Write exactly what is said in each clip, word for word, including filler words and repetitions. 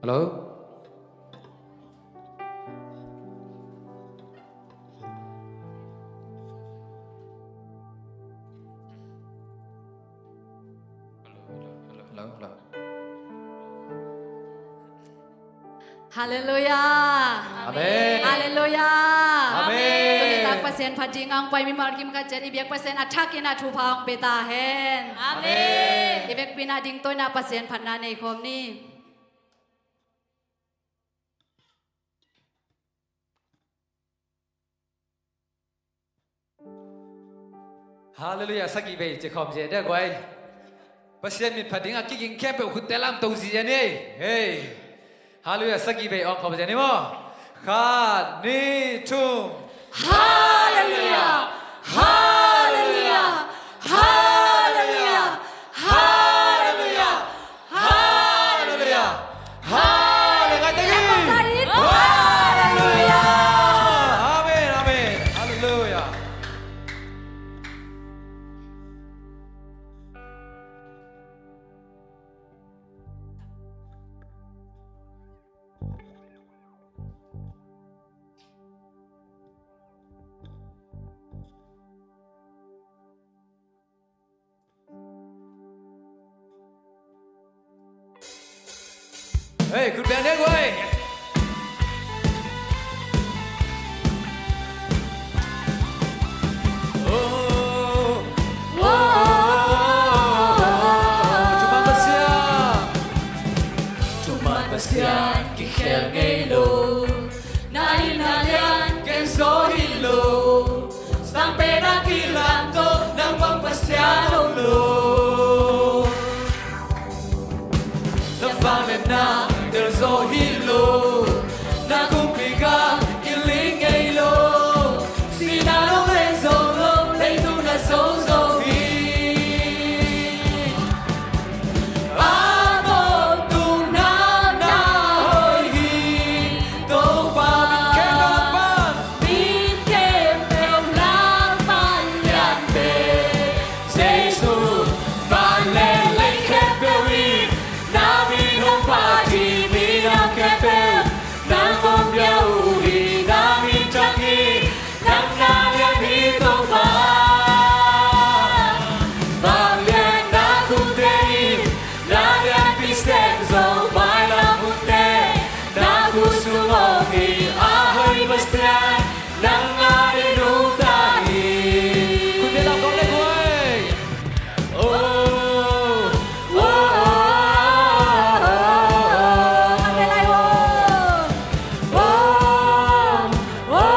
Hello? Hello, hello. Halleluiah. Amen. Halleluiah. Amen. Tuni tak Pasian phat ding a hong pai mimal kim khat ciat i biak Pasian a thakin a thupha hong pia ta hen. Amen. I vekpi in a ding tawh in a Pasian phatna nei khawm ni. Halleluiah, sagih vei ci khawm zia dia guai. Pasian min phat ding a kiging khempeuh khutte lamto zia ni. Hei. Halleluiah, sagih vei awk khawm zia ni maw. Khat, nih, thum. Halleluiah. Halleluiah. Halleluiah. Halleluiah. Halleluiah. Halleluiah. Halleluiah. Amen, amen. Halleluiah. Hei, khut beng dek uai. Oh, oh, oh, oh, oh, oh. Thuman Pasian, thuman Pasian kikhel ngei lo. Na inn na lian ken zaw hi lo. Sangpen a kilang tawh nang bang Pasian om lo. Na vangliatna tel zaw hi lo. Na kumpi gam kiling ngei lo. Sihna nong lei zo lo, leitung na zo zo hi. A tawntung na na hoih hi, Topa. Min khempeuh Lalpa lian pen Jesu. Van le lei khempeuh in na min hong phat hi, minam khempeuh nang hong pia uh hi, na min thang hi. Nang na lian hi Topa. Vangliatna khutte in na lianpi sem zo, mailam hunte na khutsung om hi. A hoih Pasian, nang adingin nungta hi. Khutte lam kong le guai. Oh, oh, oh, oh, oh, oh.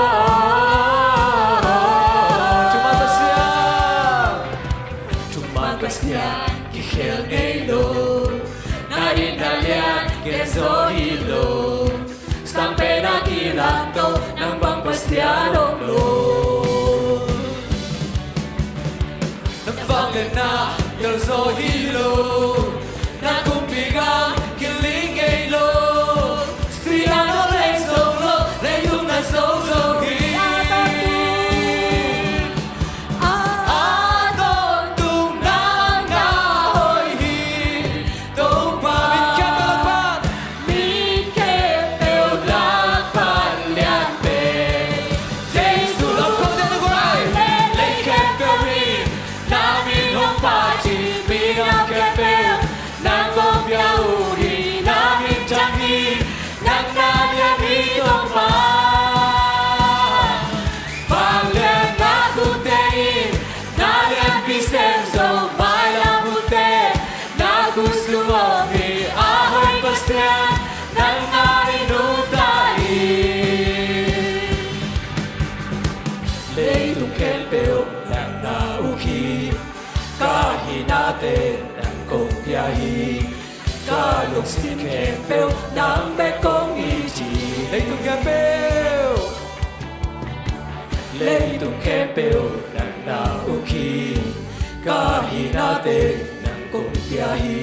Thuman Pasian, thuman Pasian kikhel ngei lo. Na inn na lian ken zaw hi lo. Sangpen a kilang tawh nang bang Pasian om lo. Na vangliatna tel zaw hi lo. Na kumpi gam kiling ngei lo. Sihna nong lei zo lo, leitung na zo zo hi. A tawntung nang na hoih hi. Topa, min khempeuh Lalpa, min khempeuh Lalpa lian pen Jesu. Lam kong le guai. Lei khempeuh in na min hong phat hi, minam khempeuh nang hong pia uh hi, na min thang hi. Nang na lian hi Topa. Vangliatna khutte in na lianpi sem zo, mailam hunte na khutsung om hi. A hoih Pasian, nang adingin nungta hi. Leitung khempeuh nang na uk hi. Ka hinate nang kong pia hi. Ka lungsim khempeuh nang bek kong it hi. Leitung khempeuh, leitung khempeuh nang na uk hi. Ka hinate nang kong pia hi.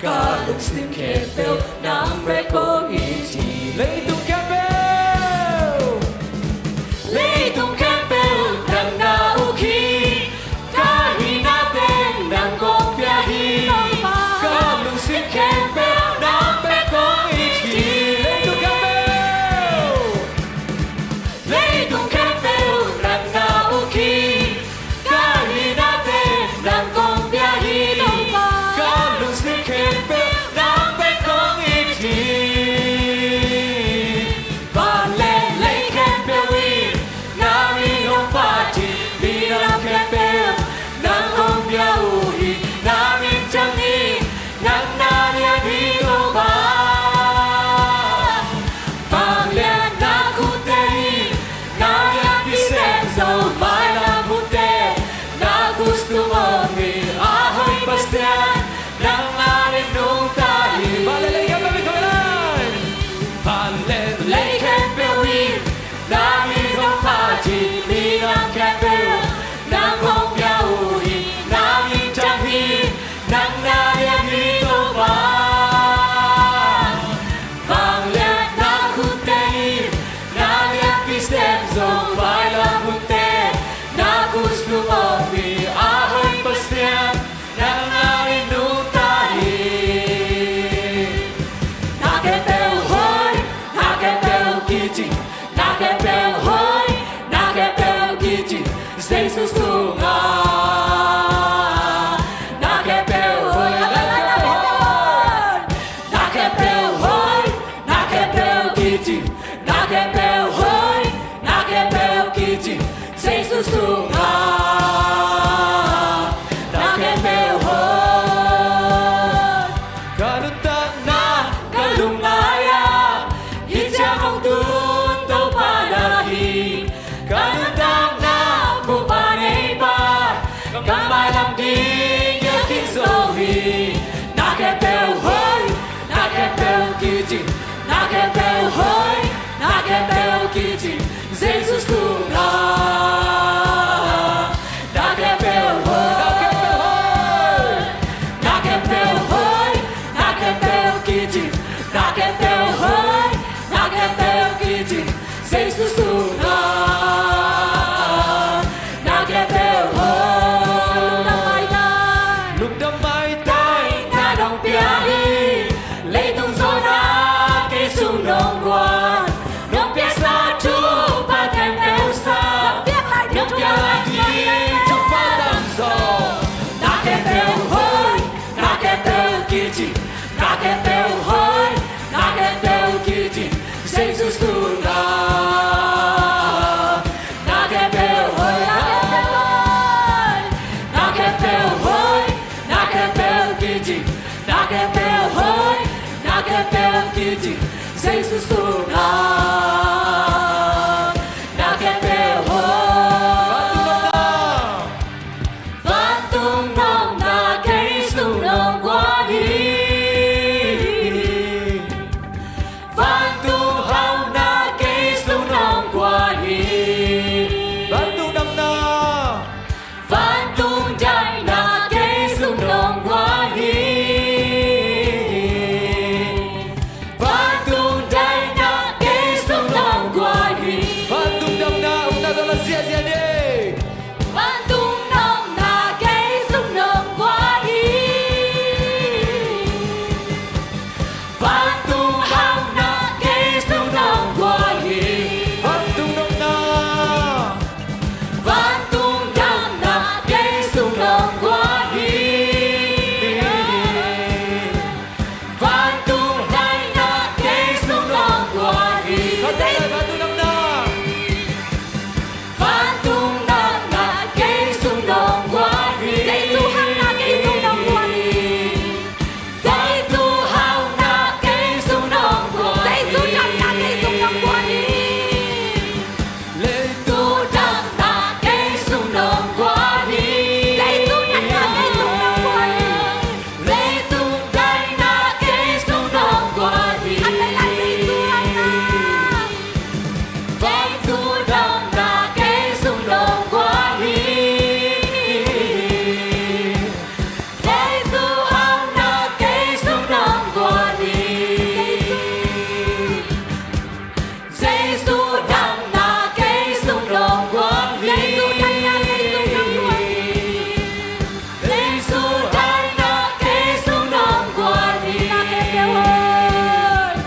Ka lungsim khempeuh nang bek kong it hi. Leitung khempeuh, leitung khempeuh nang na uk hi. Ka hinate nang kong pia hi. Ka lungsim khempeuh nang bek kong it Sungah na khempeuh hoih. Ka nuntakna ka lungngai a, hih ciang hong tun Topa na hi. Ka nuntakna Pupa neipa, ka mailam ding a khin zo hi. Na khempeuh hoih, na khempeuh kici, na khempeuh hoih, na khempeuh kici, Jesu sungah. Na khempeuh hoih, na khempeuh hoih, na khempeuh kici, na khempeuh hoih, na khempeuh kici, Jesu sungah. Na khempeuh hoih. Lungdam maitai. Lungdam maitai. Na nong pia hi. Leitung zawhna kei sung nong guan. Nong piaksa thupha khempeuh sa. Nong piak lai ding thupha tamzaw. Na khempeuh hoih, na khempeuh kici, na khempeuh hoih, na khempeuh kici, Jesu sungah. Na khempeuh hoih, na khempeuh hoih, na khempeuh hoih, na khempeuh kici, na khempeuh hoih, na khempeuh kici, Jesu sungah. Na khempeuh hoih. Vantung nopna kei sung nong guan hi. Vantung hauhna kei sung nong guan hi. Vantung damna. Vantung damna kei sung nong guan hi. Vantung damna kei sung nong guan hi. Vantung damna, ukna tawh la ziahziah ni. Vantung nopna kei sung nong guan hi. Vantung hauhna kei sung nong guan hi. Vantung nopna. Vantung damna kei sung nong guan hi. Vantung damna kei sung nong guan hi. Vantung damna. Vantung damna kei sung nong guan hi. Jesu hauhna kei sung nong guan hi. Jesu hauhna kei sung nong guan hi. Jesu damna kei sung nong guan hi. Jesu damna kei sung nong guan hi. Jesu damna kei sung nong guan hi. Jesu damna kei sung nong guan hi. An lai lai Jesu damna. Jesu damna kei sung nong guan hi. Jesu hauhna kei sung nong guan hi. Jesu damna kei sung nong guan hi. Jesu damna kei sung nong guan hi. Jesu damna kei sung nong guan hi. Na khempeuh hoih,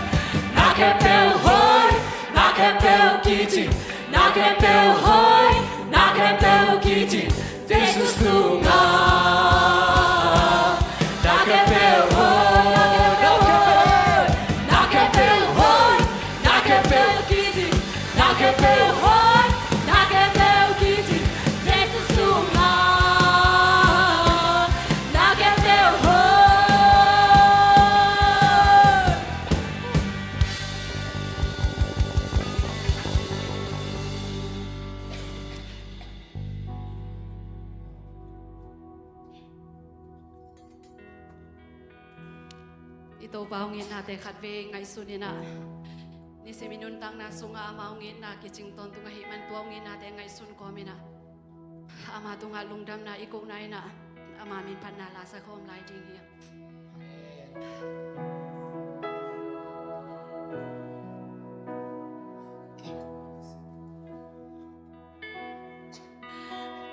na khempeuh hoih, na khempeuh kici, na khempeuh hoih, na khempeuh kici, Jesu sungah. Na khempeuh hoih, na khempeuh hoih, na khempeuh kici, na khempeuh hoih, na khempeuh kici, Jesu sungah. Na khempeuh hoih. I Topa hong itnate khatvei ngaihsun in ah, nisim i nuntakna sungah ama hong itna kicing tawntung ahih man tua hong itnate ngaihsun kawm in ah, ama tungah lungdamna i kohna in ah, ama min phatna la sa khawm lai ding hi.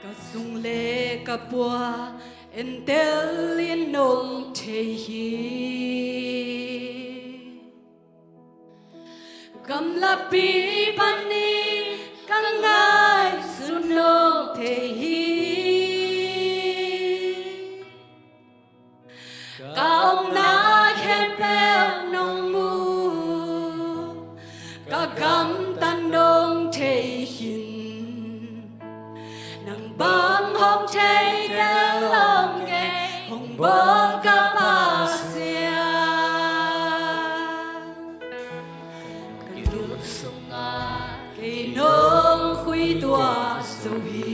Ka sung le ka pua entel in nong thei hi. Gamlapi panin ka ngaihsun nong thei hi. Ka omna khempeuh nong mu, ka gamtat nong thei khin. Bawl ka Pasian, ka tul sungah kei nong khui tuah zo hi.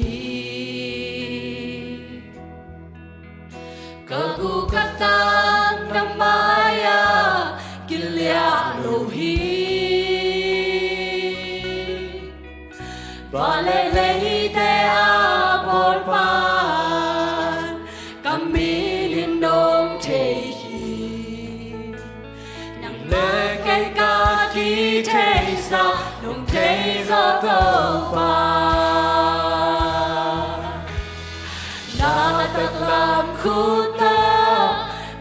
Ka gu ka tang na mai-ah kiliah lo hi. Tua leh leite a bawlpa ka min in nong thei hi. Nang le kei ka kitheisah nong thei zaw, Topa. Na taklam khut tawh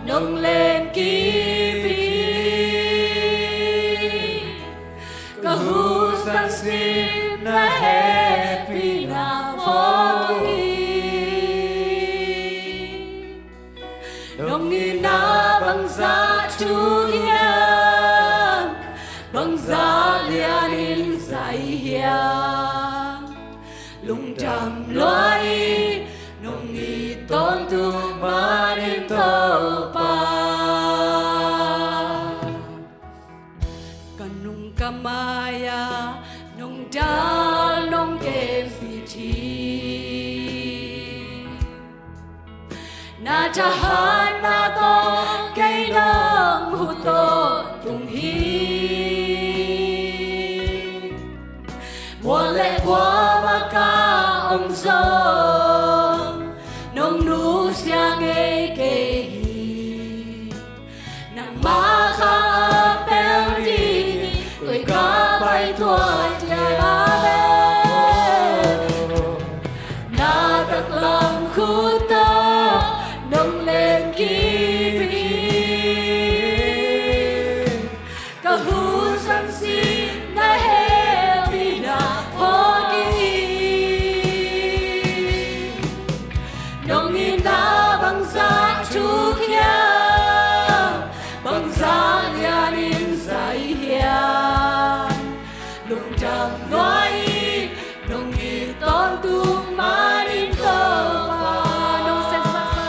nong len kip hi. Ka husan sin na hehpihna phawk hi. Nong itna bangzah thuk hiam, bangzah lianin zai hiam, lungdam lua hi. Nong it tawntung manin, Topa. Ka nung ka mai-ah nong dal nong kemcik hi. Na thahatna tawh kei nong huh tawntung hi. Mual le kua mah ka om zong nong nusia ngei kei hi. Nangmah kha a pel ding hi, koi ka pai tuah diam? Amen. Na taklam khut tawh nong len kip hi. Ka husan sin na hehpihna phawk hi. Nong itna bangzah thuk hiam, bangzah lianin zai hiam, lungdam lua hi. Nong it tawntung manin, Topa. Nong sepsaksa,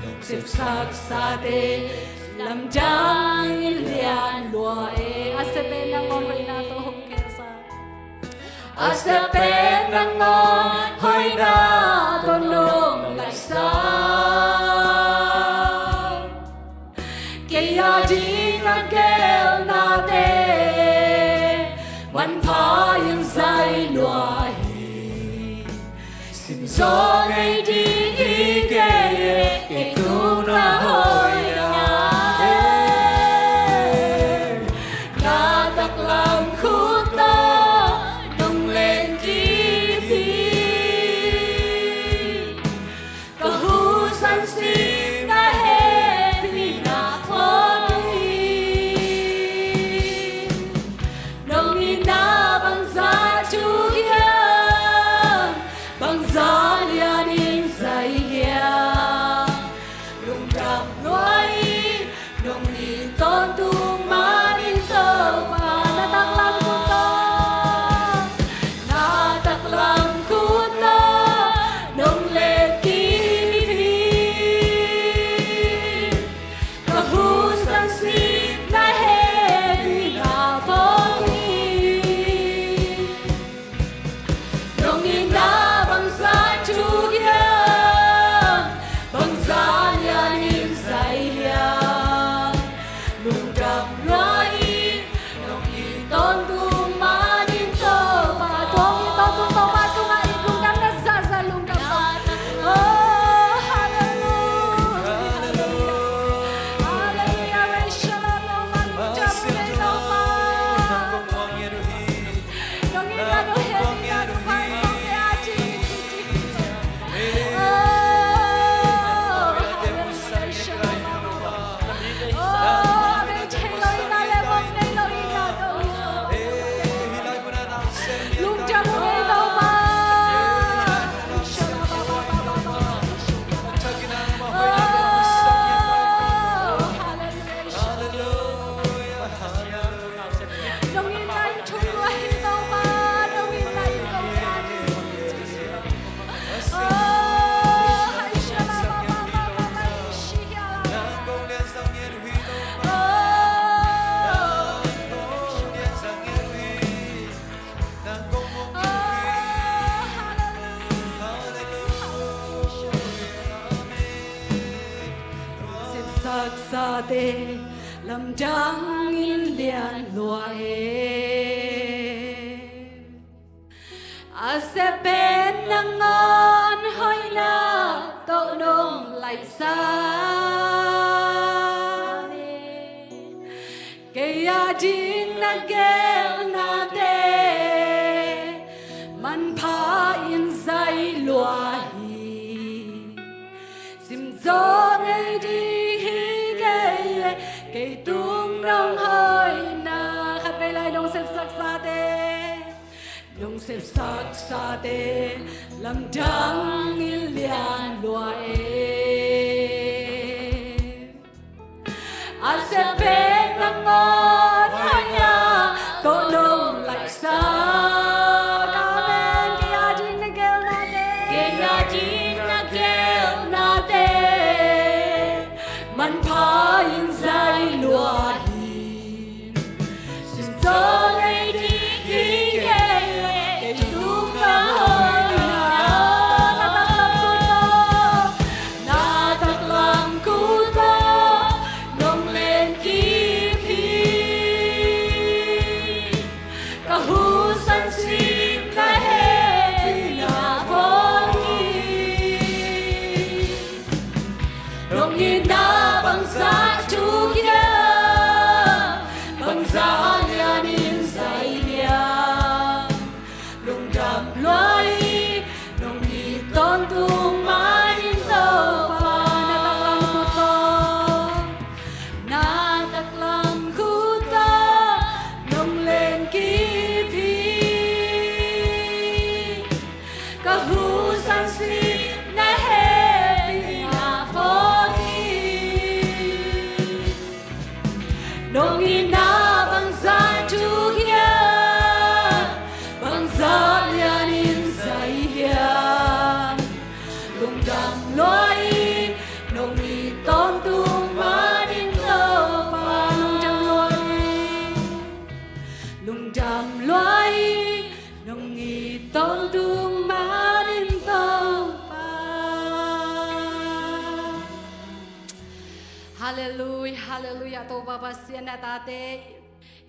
nong sepsaksate lamdang in lian lua e. A sia pen nangawn hoihna tawh hong khensa. A sia pen nangawn hoihna tawh nong laihsa. Kei a ding na gelnate manpha in zai lua hi. Sim zaw ngei ding hi kei e, kei tung na hoihna. Na taklam khut tawh nong len kip hi. Ka husan sin na hehpihna phawk hi. Nong itna bangzah thuk hiam, bangzah lianin zai hiam, lungdam lua hi. Nong it tawntung manin, Topa. Na taklam khut tawh, na taklam khut tawh nong len kip hi. Ka husan sin na hehpihna phawk hi. Nong itna bangzah thuk hiam, bangzah lianin zai hiam, lungdam lua hi. Nong it tawntung manin, Topa. Nong it tawntung Topa tungah i lungdamna zahzah lungdam. Oh, hallelujah. Hallelujah. Hallelujah. Praise the Lord, Topa. Lungdam lua hi, Topa. Nong itna nong hehpihna nong phat khawm kei a ci. Oh, hallelujah. Oh, a bei thei lo itna le mawk nei lo itna tawh lungdam uh ei, Topa. Oh, hallelujah. Nong itna in thuk lua hi, Topa. Nong itna in kong Lamdang in lian lua e. A sia pen nangawn hoihna tawh nong laihsa. Kei a ding na gelhnate manpha in zai lua hi. Simzaw ngei ding hi kei e, kei tung nong hoihna. Khatvei lai nong sepsaksate, nong sepsaksate lamdang in lian lua e. A sia pen nangawn hoihna tawh nong laihsa. Amen. Kei a ding na gelhnate, kei a ding na gelhnate manpha in zai lua hi. Simzaw ngei ding hi kei e, kei tung nong hoihna. Na taklam khut tawh, na taklam khut tawh nong len kip hi. Ka husan sip na hehpihna phawk hi. Nong itna bangzah thuk hiam, bangzah lianin zai hiam. Lungdam lua hi, nong it tawntung manin Topa. Na taklam khut tawh, na taklam khut tawh nong len kip hi. Ka husan sip na hehpihna phawk hi. Nong itna bangzah thuk hiam, bangzah lianin zai hiam. Lungdam lua hi, nong it tawntung manin Topa. Lungdam lua hi, lungdam lua hi, nong it tawntung manin Topa. Halleluiah, halleluiah. Topa Pasian, na tate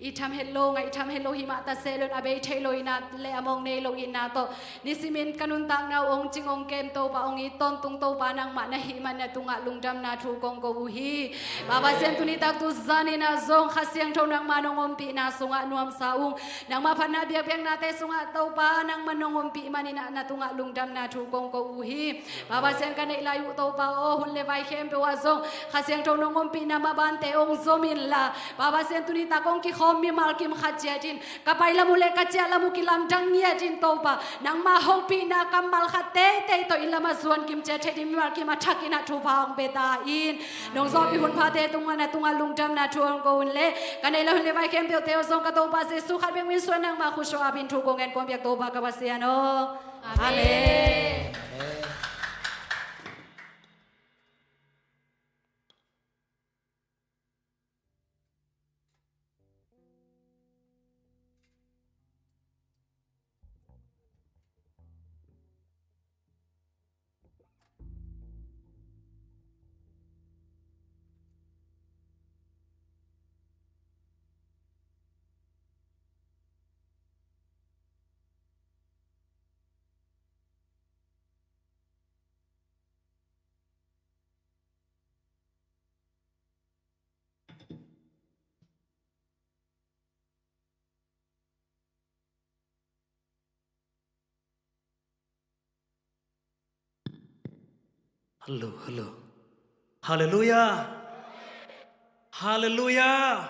i tham het lo, ngaih tham het lo hi mah ta se lo in, a bei thei lo itna le a mawng nei lo itna tawh nisimin ka nuntakna uh hong cing hong kem Topa, hong it tawntung Topa nangmah na hih man na tungah lungdamna thu kong ko uh hi. Pa Pasian, tuni tak tu zanin ah zong Kha Siangtho nangmah nong ompihna sungah nuamsa ung. Nangmah phatna biakpiaknate sungah Topa nangmah nong ompih manin ah na tungah lungdamna thu kong ko uh hi. Pa Pasian, ka neih lai uh Topa aw, hun le vai khempeuh ah zong Kha Siangtho nong ompihna mabante hong zom inla, Pa Pasian, tuni tak hong kikhawm mimal kim khat ciat in ka pai lam uh le ka ciah lam uh kilamdang ngiat in Topa, nangmah hopihna kammal khat teitei tawh inn lam ah zuan kim ciat theih ding mimal kim a thak in ah thupha hong pia ta in. Nong zawhpih hun phate tungah na tungah lungdamna thu hong ko un le, ka neih lai hun le vai khempeuhte uh zong ka Topa Jesuh khat bek min suang nangmah khut suah a pin thu kong ngen kong biak Topa ka Pasian aw. Amen. Hallo, hallo. Halleluiah. Halleluiah.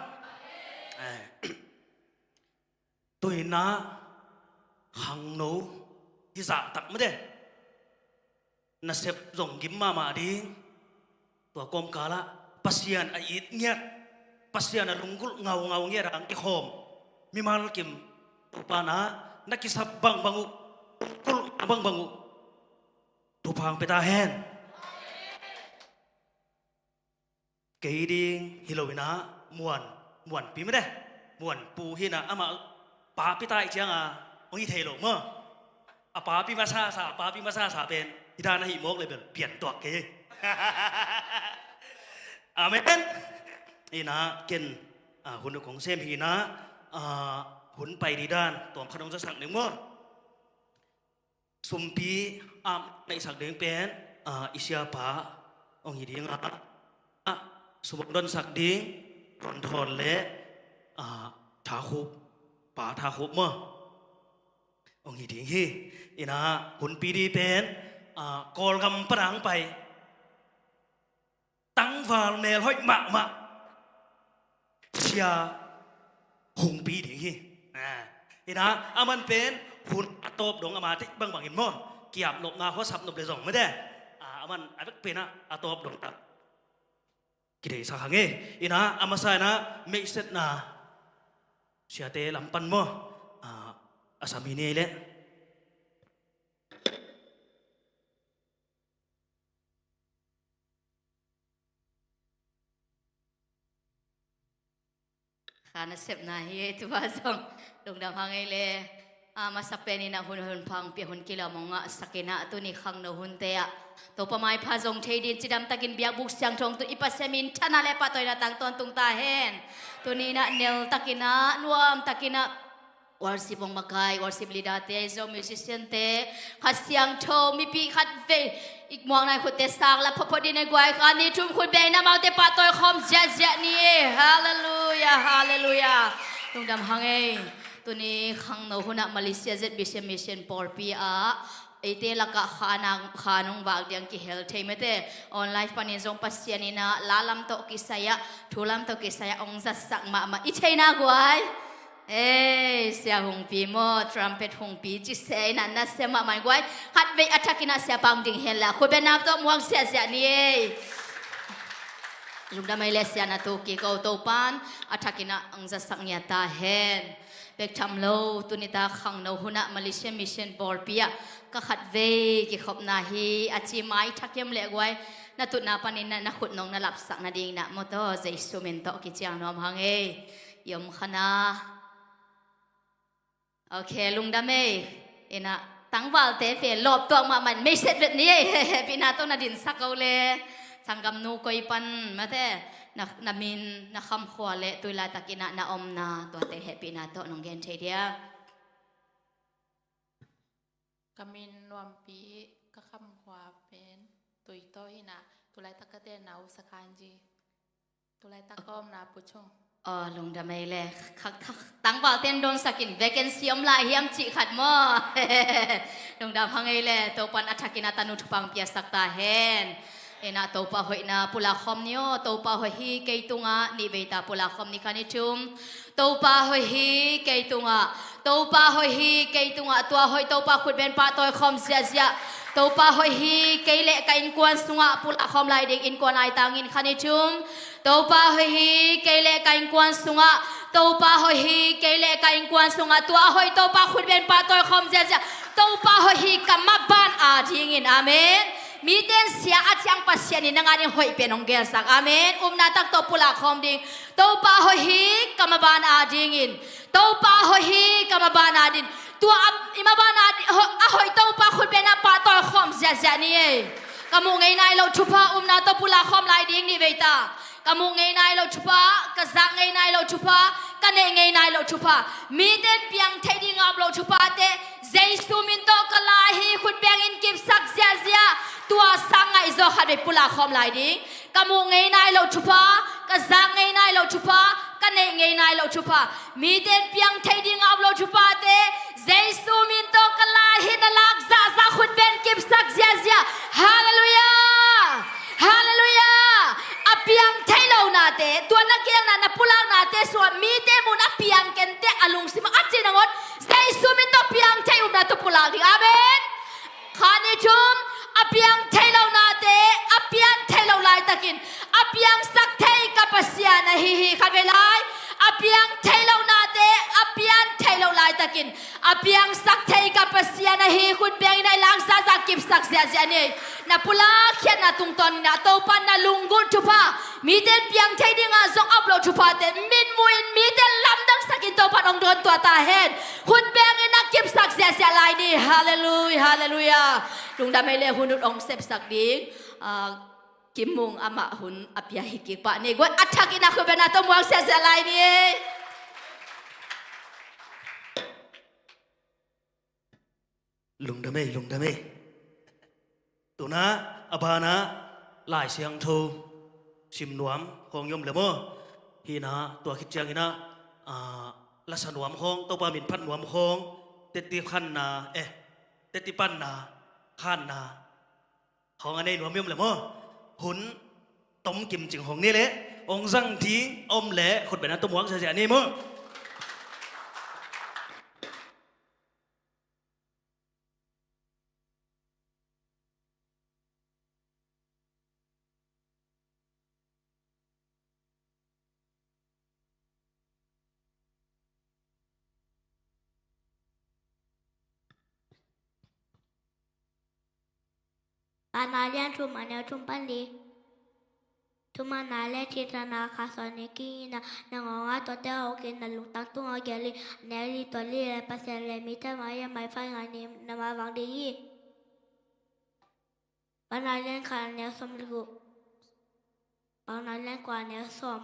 Eh. Tuinah khangno hi zahtak mate. Nasep zong gim mahmah ding. Tua kawmkalah Pasian a it ngiat, Pasian a lunggulh ngaungau ngiat a hong kikhawm mimal kim Topa na na kisap bangbang uh, lunggulh bangbang uh, thupha hong pia ta hen. Kei ding hi lo inah muan, muanpi mate, muanpu hi inah amah papi taih cianga hong hi thei lo maw? A papi masasa, a papi masasa pen hi dan ahih mawk le bel piantuak kei. Amen. Inah ken, ah, hun uh kong sem hi inah, ah, hun pai ding dan tawm khat hong zasak ning maw. Sumpi a neihsak ding pen, ah, i siapa hong hi ding a, ah, sum hong donsak ding Ron Thawn le, ah, Tha Khup, Pa Tha Khup maw, hong hi ding hi. Inah hunpi ding pen, ah, Kawlgam pan a hong pai tangval melhoih mahmah Sia Hungpi ding hi. Ah, inah aman pen hun a tawp dong ama teh bangbang in maw, kiap nopna khua sap nop le zong mate, ah, aman a vek pen ah a tawp dong tak kideihsak hang e. Inah a masa inah meihsetna siate lam pan maw, ah, a sam hi ni ei leh. Kha nasepna hi ei, tua zong lungdam hang ei le. A masa pen inah hun, hun pha hong pia, hun kilawm hong ngahsak inah tuni khangno hunte ah Topa maipha zong thei ding cidam takin biakbuk siangtho hong tun i Pasian min thanna le pahtawina tang tawntung ta hen. Tuni inah nel tak inah, nuam tak inah worship hong makai, worship leader te, Zo musician te, Kha Siangtho, mipi khat vei i muak nai khutte sang la photphot ding nei guai. Kha nih thum khut beng inah amaute pahtawi khawm ziahziah ni ei. Halleluiah, halleluiah. Lungdam hang ei. Tuni khangno hunah Malaysia Z B C Mission pawlpi ah eite lakah kha nang, kha nong vak ding kihel thei mate. Online panin zong Pasian inah la lam tawh kisai ah, thu lam tawh kisai ah hong zatsak mahmah i theihna guai. Ei, Sia Hungpi maw, trumpet Hungpi ci se inah nasia mahmah guai. Khat vei a thak inah siapa hong ding hen la khut beng inah tawh muak ziahziah ni ei. Lungdam ei le, Sia na tu kik o, Topan a thak inah hong zatsak ngiat ta hen. Bek tham lo, tuni ta khangno hunah Malaysia Mission pawlpi ah ka khat vei kikhopna hi a ci mai thak hiam leh guai, na tutna panin na, na khut nong na lapsak nading inah maw, tawh Jesu min tawh kiciang nuam hang ei. I om kha na. Ok, lungdam ei. Inah tangvalte fe lawp tuak mahmah in meiset vet ni ei. Hehpihna tawh na dinsak o le. Sanggamnu koi pan mate, na, na min, na khamkhua le tu laitak inah na omna tuate hehpihna tawh nong gen thei dia. Ka min Nuampi, ka khamkhua pen Tuitaw hi inah tu laitak ka tenna uh Sakhanji. Tu laitak ka omna Puchung. Aw, lungdam ei le. Khak, khak, tangvalte in dawnsak in, vacancy om lai hiam cih khat maw. Lungdam hang ei le, Topan a thak inah tanu thupha hong piasak ta hen. Inah Topa hoihna pulak khawm ni aw. Topa hoih hi kei tungah, nih vei ta pulak khawm ni, kha nih thum. Topa hoih hi kei tungah, Topa hoih hi kei tungah, tua hoih Topa khut beng pahtawi khawm ziahziah. Topa hoih hi kei le ka innkuan sungah, pulak khawm lai ding, innkuan aitang in, kha nih thum. Topa hoih hi kei le ka innkuan sungah, Topa hoih hi kei le ka innkuan sungah, tua hoih Topa khut beng pahtawi khawm ziahziah. Topa hoih hi ka maban adingin. Amen. Mite in sia a ciang Pasian in nang ading hoih pen hong gelsak. Amen. Upna tak tawh pulak khawm ding. Topa hoih hi ka maban adingin. Topa hoih hi ka maban adin. Tua a, i maban a di-, ho-, a hoih Topa khut beng inah pahtawi khawm ziahziah ni ei. Ka muh ngei nai loh thupha, upna tawh pulak khawm lai ding, nih vei ta. Ka muh ngei nai loh thupha, ka zak ngei nai loh thupha, ka neih ngei nai loh thupha, mite in piang theih ding a om loh thuphate Jesu min tawh ka la hi, khut beng in kipsak ziahziah. Tua sang ngaihzaw khat vei pulak khawm lai ding. Ka muh ngei nai loh thupha, ka zak ngei nai loh thupha, ka neih ngei nai loh thupha, mite in piang theih ding a om loh thuphate Jesu min tawh ka la hi, na lak zahzah khut beng kipsak ziahziah. Halleluiah. Halleluiah. A piang theih lo nate, tua na kiangna, na pulaknate sungah mite muhna a piang kei ning a lungsim a ci nangawn Jesu min tawh piang theih, upna tawh pulak ding. Amen. Kha nih thum, a piang theih lo nate, a piang theih lo laitakin, a piangsak thei ka Pasian ahi hi, khat vei lai. A piang theih lo nate, a piang theih lo laitakin, a piangsak thei ka Pasian ahi, khut beng inah i lak zahzah kipsak ziahziah ni. Na pulak khiatna tungtawn inah Topa na lunggulh thupha, mite in piang theih ding a zong a om loh thuphate min mu in, mite in lamdangsak in Topa in hong dawn tuah ta hen. Khut beng inah kipsak ziahziah lai ni. Halleluiah, halleluiah. Lungdam ei le, hun uh hong sepsak ding, ah, Kimung amah hun a pia hi kik pah ni. Guai a thakin a khut bengna tawh muang siasia lai ni. Lungdam ei, lungdam ei. Tuna a bana Lai Siangtho sim nuam khawng i om le maw? Hina tua khit ciangina, ah, lasa nuam khawng, Topa min phat nuam khawng, teti khanna, eh, teti panna, khanna khawng a nei nuam i om le maw? Hun tom kim cing khawng ni le, ong zang ding om le khut bengna tawh muang siasia ni maw? Paunak lian thum, a neu thum pan li. Thumanna le thitana kha sawn ni kingina, na ngawng a tuate hawkin na lungtang tungah gel in, a neu li tua li le Pasian le mite mai a maipha ngah ni na mavang ding hi. Paunak lian khat, a neu sawm le guk. Paunak lian kua, a neu sawm.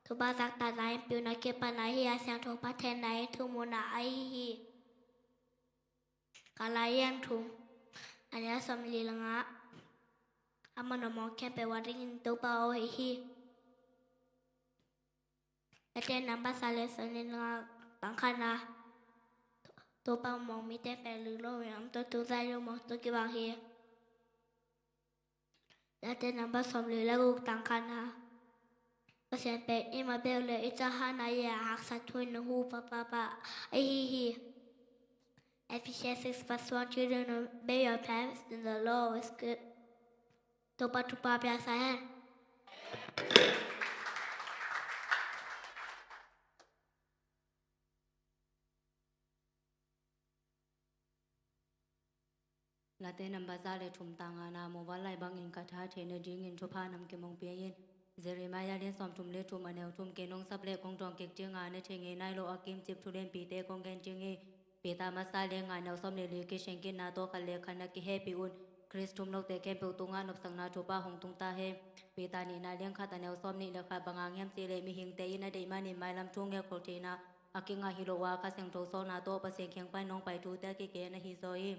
Topa zaktakna in piuna kipana hi a, siangtho phattheihna in thumuhna ahi hi. Galati lian thum, a neu sawm li le nga. A man a mawng khempeuh a dingin Topa aw hi hi. Late namba za le sawm le nga, tang khatna. Topa mawng mite pen lut lo in, a om tawh tu zai lo mawng tawh kibang hi. Late namba sawm li le guk, tang khatna. Pasian pen i mabeuh le i thahana i a haksa thu in na hu pahpah ahi hi. Ephesians six verse one, children, obey your parents in the Lord is good. Topa thupha pia sa hen. Late namba za le thum, tang ngana. Muvanlai bangin ka tha theihna dingin thupha nam kimong pia in. Jeremiah lian sawm thum le thum, a neu thum. Kei nong sap le kong dawng kik dinga, na thei ngei nai lo a kimcip thu lianpite kong gen ding hi. Peter masa lian nga, a neu sawm le li. Kisiangkitna tawh khat le khat na kihehpih un. Khrist thum lote khempeuh tungah nopsakna thupha hong tung ta hen. Peter nihna lian khat, a neu sawm nih le khat. Bang hang hiam cih leh mihingte in a deih manin mailam thu ngelkhial theihna a kingah hi lo a, Kha Siangtho sawlna tawh Pasian kiang pan nong pai thute a kigen ahi zaw hi.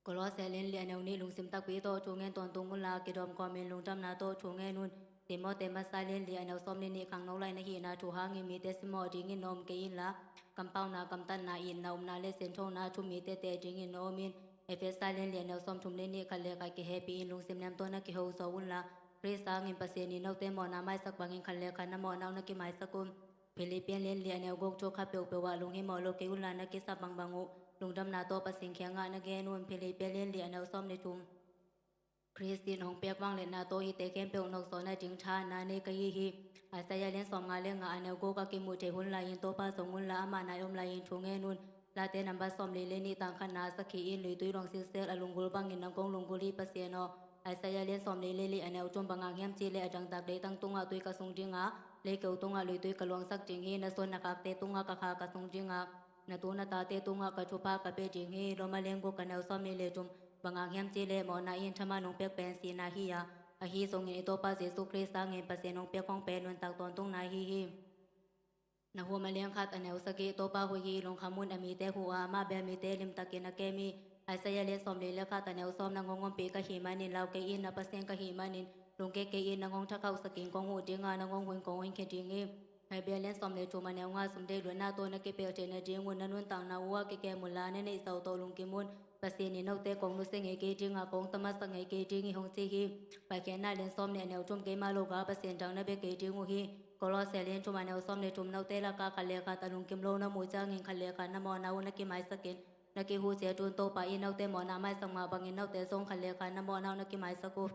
Kolose lian li, a neu nih. Lungsim takpi tawh thu ngen tawntung unla, kidawm kawmin lungdamna tawh thu ngen un. Timote masa lian li, a neu sawm le nih. Khangno laih na hihna thu hangin mite simmawh dingin na om kei inla, kampauna, kamtatna, itna, upna le sinthona thu mite teh dingin na om in. Efesa lian li, a neu sawm thum le nih. Khat le khat kihehpih in, lungsim liam tawh na kiho zaw unla, Khrist hangin Pasian in note mawhna maisak bangin khat le khat na mawhna uh na kimaisak un. Philippi lian li, a neu guk. Thu khat peuhpeuh ah lunghimawh lo kei unla, na kisap bangbang uh lungdamna tawh Pasian kiangah na gen un. Philippi lian li, a neu sawm le thum. Khrist in hong piak vangliatna tawh hihte khempeuh nokzawh nading thahatna nei ka hi hi. Isaiah lian sawm nga le nga, a neu guk. A kimuh theih hun lai-in Topa zong unla, amah nai om lai-in thu ngen un. Late namba sawm li le nih, tang khatna. Sakhi in luitui luang silsel a lunggulh bangin nang kong lunggulh hi, Pasian aw. Isaiah lian sawm li le li, a neu thum. Bang hang hiam cih leh a dangtak leitang tungah tui ka sung dinga, leikeu tungah luitui ka luangsak ding hi. Na suan na khakte tungah ka kha ka sung dinga, na tu na tate tungah ka thupha ka pia ding hi. Roma lian guk, a neu sawm nih le thum. Bang hang hiam cih leh mawhna in thaman hong piak pen sihna hi a, ahi zongin i Topa Jesuh Khrist hangin Pasian hong piak hong pen nuntak tawntungna ahi hi. Nahum a lian khat, a neu sagih. Topa hoih hi, lungkham un, a mite huh a, amah bel mite limtakin a kem hi. Isaiah lian sawm li le khat, a neu sawm. Nang hong ompih ka hih manin lau kei in, na Pasian ka hih manin lungkia kei in. Nang hong thakhauhsakin kong huh dinga, nang hong hoihin kong hoikhia ding hi. Hebrew lian sawm le thum, a neu nga. Sum deih luatna tawh na kipelh theih nadingun na nuntakna uhah kikem unla, na neih zah uh tawh lungkim un. Pasian in note kong nusia ngei kei dinga, kong thamansak ngei kei ding hi, hong ci hi. Paikhiatna lian sawm nih, a neu thum. Keimah lo gal Pasian dang na bia kei ding uh hi. Kolose lian thum, a neu sawm le thum. Note lakah khat le khat a lungkim lo na muh ciangin khat le khat na mawhna uh na kimaisak in. Na kihuh ciat un, Topa in note mawhna a maisak mah bangin note zong khat le khat na mawhna uh na kimaisak uh.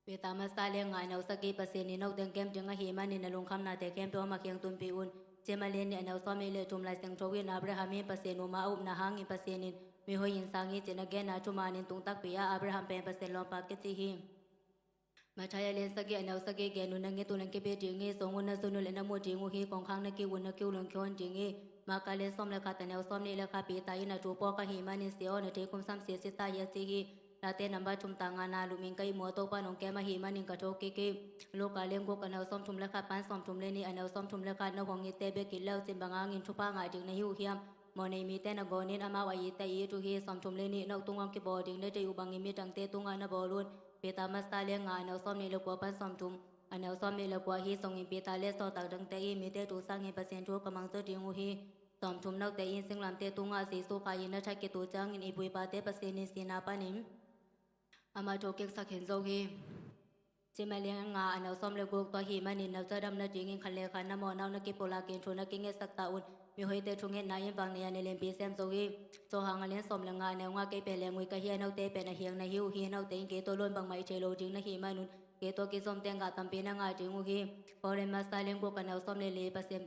Peter masa lian nga, a neu sagih. Pasian in note kem ding ahih manin na lungkhamnate khempeuh amah kiang tunpih un. James lian nih, a neu sawm nih le thum. Lai Siangtho in Abraham in Pasian uma a upna hangin Pasian in mihoihin sang hi, ci-in a genna thumanin tungtakpi ah Abraham pen Pasian lawmpa kici hi. Matthai a lian sagih, a neu sagih. Gen un, nang it uh nang kipia ding hi. Sawng un, na zun uh leh na mu ding uh hi. Kongkhak na kiu un, na kiu lungkiawn ding hi. Mark a lian sawm le khat, a neu sawm nih le khat. Peter in a thu phawk ahih manin, Sia aw, na thei kum samsia si ta hi, a ci hi. Late nambat thum tang ngana, lum in ka ihmu a, Topa in hong kem ahih manin ka thokik hi. Luka lian guk, a neu sawmthum le khat pan sawmthum le nih. A neu sawmthum le khat, na hong itte bek it le uh cin, bang hangin thupha ngah ding na hi uh hiam? Mawhnei mite nangawn in amau a itte it uh hi. Sawmthum le nih, na tung hong kibawl ding na deih uh bangin midangte tungah na bawl un. Peter Masa lian nga, a neu sawmnih le kua pan sawmthum. A neu sawmnih le kua, ahi zongin Peter le sawltak dangte in mite thu sangin Pasian thu ka mang zaw ding uh hi. Sawmthum, note in singlamteh tungah Jesu kha in na that khit uh ciangin, i pu i pate Pasian in sihna panin amah thokiksak khin zo hi. Simon lian nga, a neu sawm le guk, tua ahih manin na ca dam nadingin khat le khat na mawhna uh na kipulakin thu na kingetsak ta un. Mihoihte thungetna in vangnei ah na lianpi sem zo hi. Johan a lian sawm le nga, a neu nga, kei pen leenggui ka hi a, note pen a hiang na hi uh hi. Note in kei tawh lo-in bangmah i thei lo ding na hih manun, kei tawh kizom teng gah tampi na ngah ding uh hi. Korin Masa lian guk, a neu sawm le li, Pasian,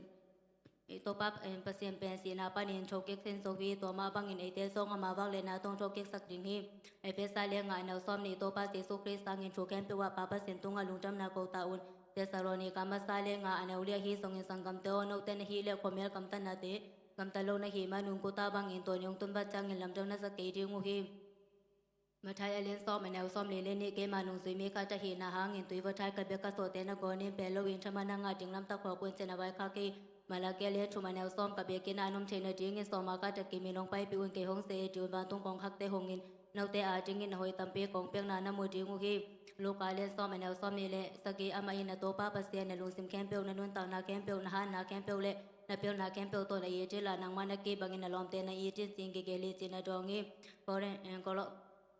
i Topa, eh, Pasian pen sihna panin thokik khin zo hi. Tua mah bangin eite zong ama vangliatna tawh thokiksak ding hi. Efesa lian nga, a neu sawm nih, i Topa Jesu Khrist sangin thu khempeuh ah Pa Pasian tungah lungdamna ko ta un. Thessalonika Masa lian nga, a neu li, ahi zongin sanggamte aw, note na hih leh khuamial gamtatnate, gamtat lo na hih manun, guta bangin tuan i hong tun vat ciangin lamdang na za kei ding uh hi. Matthai a lian sawm, a neu sawm li le nih, keima nungzui mi khat ahihna hangin tui vawthai ka bia ka sawhte nangawn in pel lo-in thaman a ngah ding lamtak phawk un, ci-in a vaikhak hi. Malakhi a lian thum, a neu sawm, ka biakinn ah an om theih nadingin sawma khat a kimin hong paipih un, kei hong ze-et ding un, vantung kongkhakte hongin note adingin a hoih tampi kong piakna na mu ding uh hi. Luka a lian sawm, a neu sawm nih le sagih, amah in na Topa Pasian na lungsim khempeuh, na nuntakna khempeuh, na hatna khempeuh le na pilna khempeuh tawh na it in la, nangmah na kih bangin na lawmte na it in, ci-in kigen hi, ci-in a dawng hi. Korin, eh, Kolo-,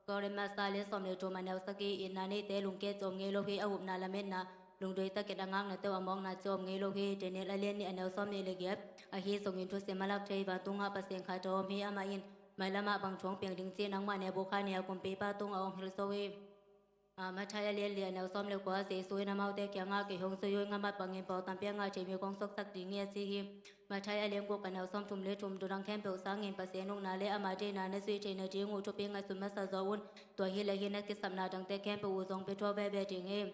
Korin Masa lian sawm le thum, a neu sagih, itna neite lungkiat ci om ngei lo hi, a upna lametna lungduai takin a ngaknate uh a mawkna ci om ngei lo hi. Daniel a lian nih, a neu sawm nih le giat, ahi zongin thusim a lak thei, vantungah Pasian khat a om hi. Amah in mailamah bang thu hong piang ding ci-in nangmah Nebukhadnezzar kumpipa tungah hong hilh zo hi. Ah, Matthai a lian li, a neu sawm le kua, Jesu in amaute kiangah, kei hong zui uh ing, amah bangin pawl tampi a ngah thei mi kong suaksak ding hi, a ci hi. Matthai a lian guk, a neu sawmthum le thum, thu dang khempeuh sangin Pasian ukna le ama deihna na zuih theih nading uh thupi ngaihsun masa zaw un. Tua hileh hih na kisapna dangte khempeuh uh zong pia thuah veve ding hi.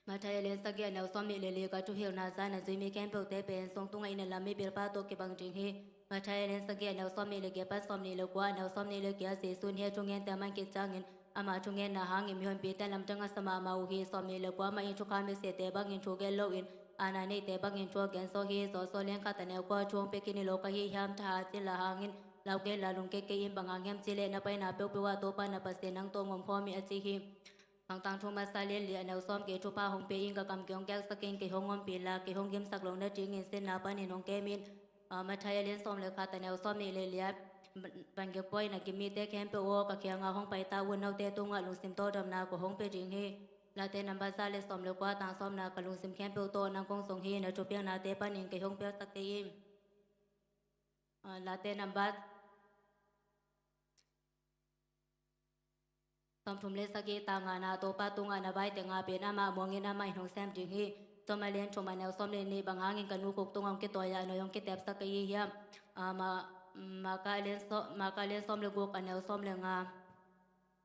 Matthai a lian sagih, a neu sawm nih le li, ka thuhilhna zan a zui mi khempeuhte pen sung tungah inn a lam mibilpa tawh kibang ding hi. Matthai a lian sagih, a neu sawm nih le giat pan sawm nih le kua, a neu sawm nih le giat, Jesu in hih a thungente a man khit ciangin ama thungetna hangin mihonpite lamdang a sa mahmah uh hi. Sawm nih le kua, amah in thukham bisiate bangin thu gen loin, aana neite bangin thu a gen zaw hi. Joshua lian khat, a neu kua, thu hong pia khin hi lo ka hi hiam? Thahat in la hangin lau kei inla, lungkia kei in. Bang hang hiam cih leh na paina peuhpeuh ah Topa na Pasian nang tawh hong omkhawm hi, a ci hi. Mangthang thu masa lian li, a neu sawm, kei thupha hong pia ing, ka kam kei hong kiaksak ing, kei hong ompih inla, kei hong gimsak loh nadingin sinna panin hong kem in. Ah, Matthai a lian sawm le khat, a neu sawm nih le li ah, van-, vangik pua in a gim mite khempeuh aw, ka kiangah hong pai ta un, note tungah lungsim tawldamna ko hong pia ding hi. Late nambat za le sawm le kua, tang sawmna, ka lungsim khempeuh tawh nang kong zong hi, na thupiaknate panin kei hong piaksak kei in. Ah, Late nambat sawmthum le sagih, tang ngana, Topa tungah na vai teng a pen amah muangin amah in hong sem ding hi. Rom a lian thum, a neu sawm le nih, bang hangin ka nu khuk tungah hong kitawi a, a nawi hong kitepsak ka hi hiam? Ah, Ma-, Marka a lian saw-, Marka a lian sawm le guk, a neu sawm le nga.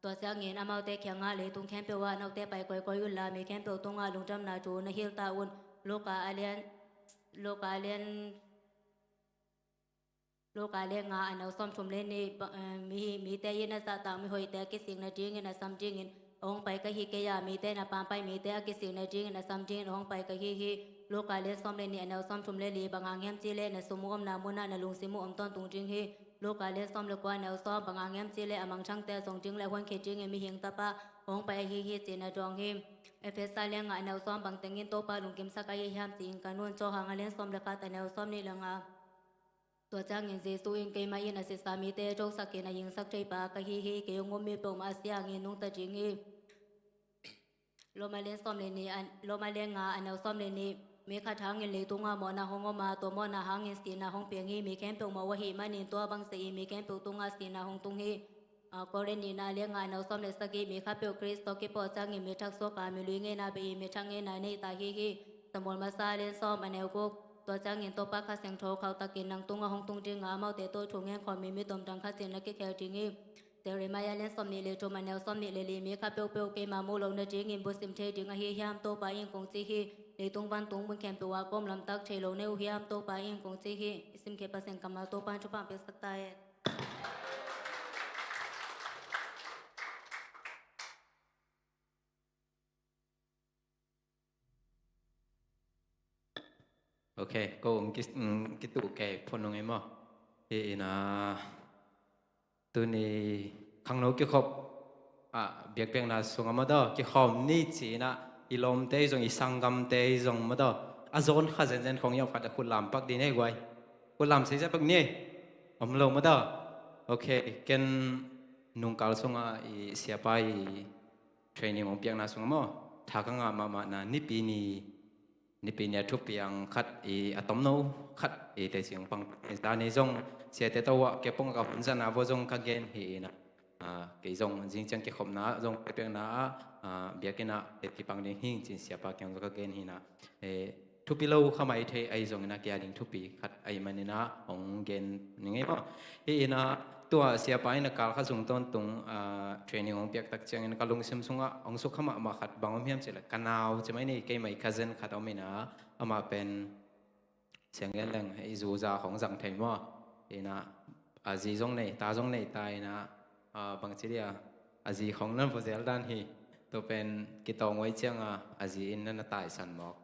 Tua ciangin amaute kiangah, leitung khempeuh ah note pai kawikawi unla, mi khempeuh tungah lungdamna thu na hilh ta un. Luka a lian, Luka a lian Luka a lian nga, a neu sawmthum le nih, ba-, eh, mi, mite in a zahtak mihoihte a kisik nadingin a sam dingin a hong pai ka hi kei a, mite in a pampaih mite a kisik nadingin a sam dingin a hong pai ka hi hi. Luka a lian sawm le nih, a neu sawmthum le li, bang hang hiam cih leh na sum uh omna munah na lungsim uh om tawntung ding hi. Luka a lian sawm le kua, a neu sawm, bang hang hiam cih leh a mangthangte a zong ding le a huan khit dingin Mihing Tapa hong pai ahi hi, ci-in a dawng hi. Efesa a lian nga, a neu sawm, bang tengin Topa lungkimsak ahi hiam ci-in ka nung. Johan a lian sawm le khat, a neu sawm nih le nga. Tua ciangin Jesu in, keimah in a sisa mite a thosak in a hingsak thei pa ka hi hi. Kei hong um mi peuhmah a si hangin nungta ding hi. Rom a lian sawm le nih, a, Rom a lian nga, a neu sawm le nih, mi khat hangin leitungah mawhna hong om a, tua mawhna hangin sihna hong piang hi. Mi khempeuh mawh uh ahih manin tua bang seh in mi khempeuh tungah sihna hong tung hi. A, Korin nihna a lian nga, a neu sawm le sagih, mi khapeuh Khrist tawh kipawh ciangin mi thak suak a, mi lui ngeina bei in mi thak ngeina nei ta hi hi. Samuel masa a lian sawm, a neu guk, tua ciangin Topa Kha Siangtho khauhtakin nang tungah hong tung ding a, amaute tawh thu ngen khawm mi mi tomdang khat in na kikhel ding hi. Jeremiah a lian sawm nih le thum, a neu sawm nih le li, mi kha peuhpeuh keima muh loh nadingin busim thei ding ahi hiam, Topa in kong ci hi. Leitung vantung mun khempeuh ah ka om lamtak thei lo na hi uh hiam, Topa in kong ci hi. I simkhiat Pasian kammal Topa in thupha piaksak ta hen. Ok, ko ong ki, ong kituh kei phone ong imo. Hi ina, tuni khangno kikhop a biakpiakna sung a maw daw, kikhawm ni ci ina, i lawmte zong, i sanggamte zong maw daw, a zawn kha zenzen khong i om khat a khut lam pak ding hi guai. Khut lam sei zia pak ni. Om lo maw daw. Ok, ken nungkal sunga i siapa i training ong piakna sung a maw, tha ka ngah mahmahna nipi ni, nipi ni a thupiang khat i a tomno khat i teci ong pang. Zani zong siate tawh a kepong ka hun zana vo zong ka gen hi ina, kei zong zingciang kikhopna zong piakpiakna ah biakinn ah teci pang ding hing cin siapa kiang zong ka gen hi ina. Thupi lo kha mai thei ahi zong ina, kia ding thupi khat ahi man ina ong gen ning ei maw. Hi ina, tua siapa ina kal kha sung tawntung training ong piak tak ciangin ka lungsim sungah ong suk kha mahmah khat bang om hiam cih leh, ka nau ci mai ni, kei mai cousin khat om ina, amah pen siang gen leng i zuza khong zang thei maw. Ina, a zi zong nei, ta zong nei ta ina, bang ci dia, a zi khong nan vo zel dan hi. Tua pen kitawng oi cianga a zi in nan a taisan mawk.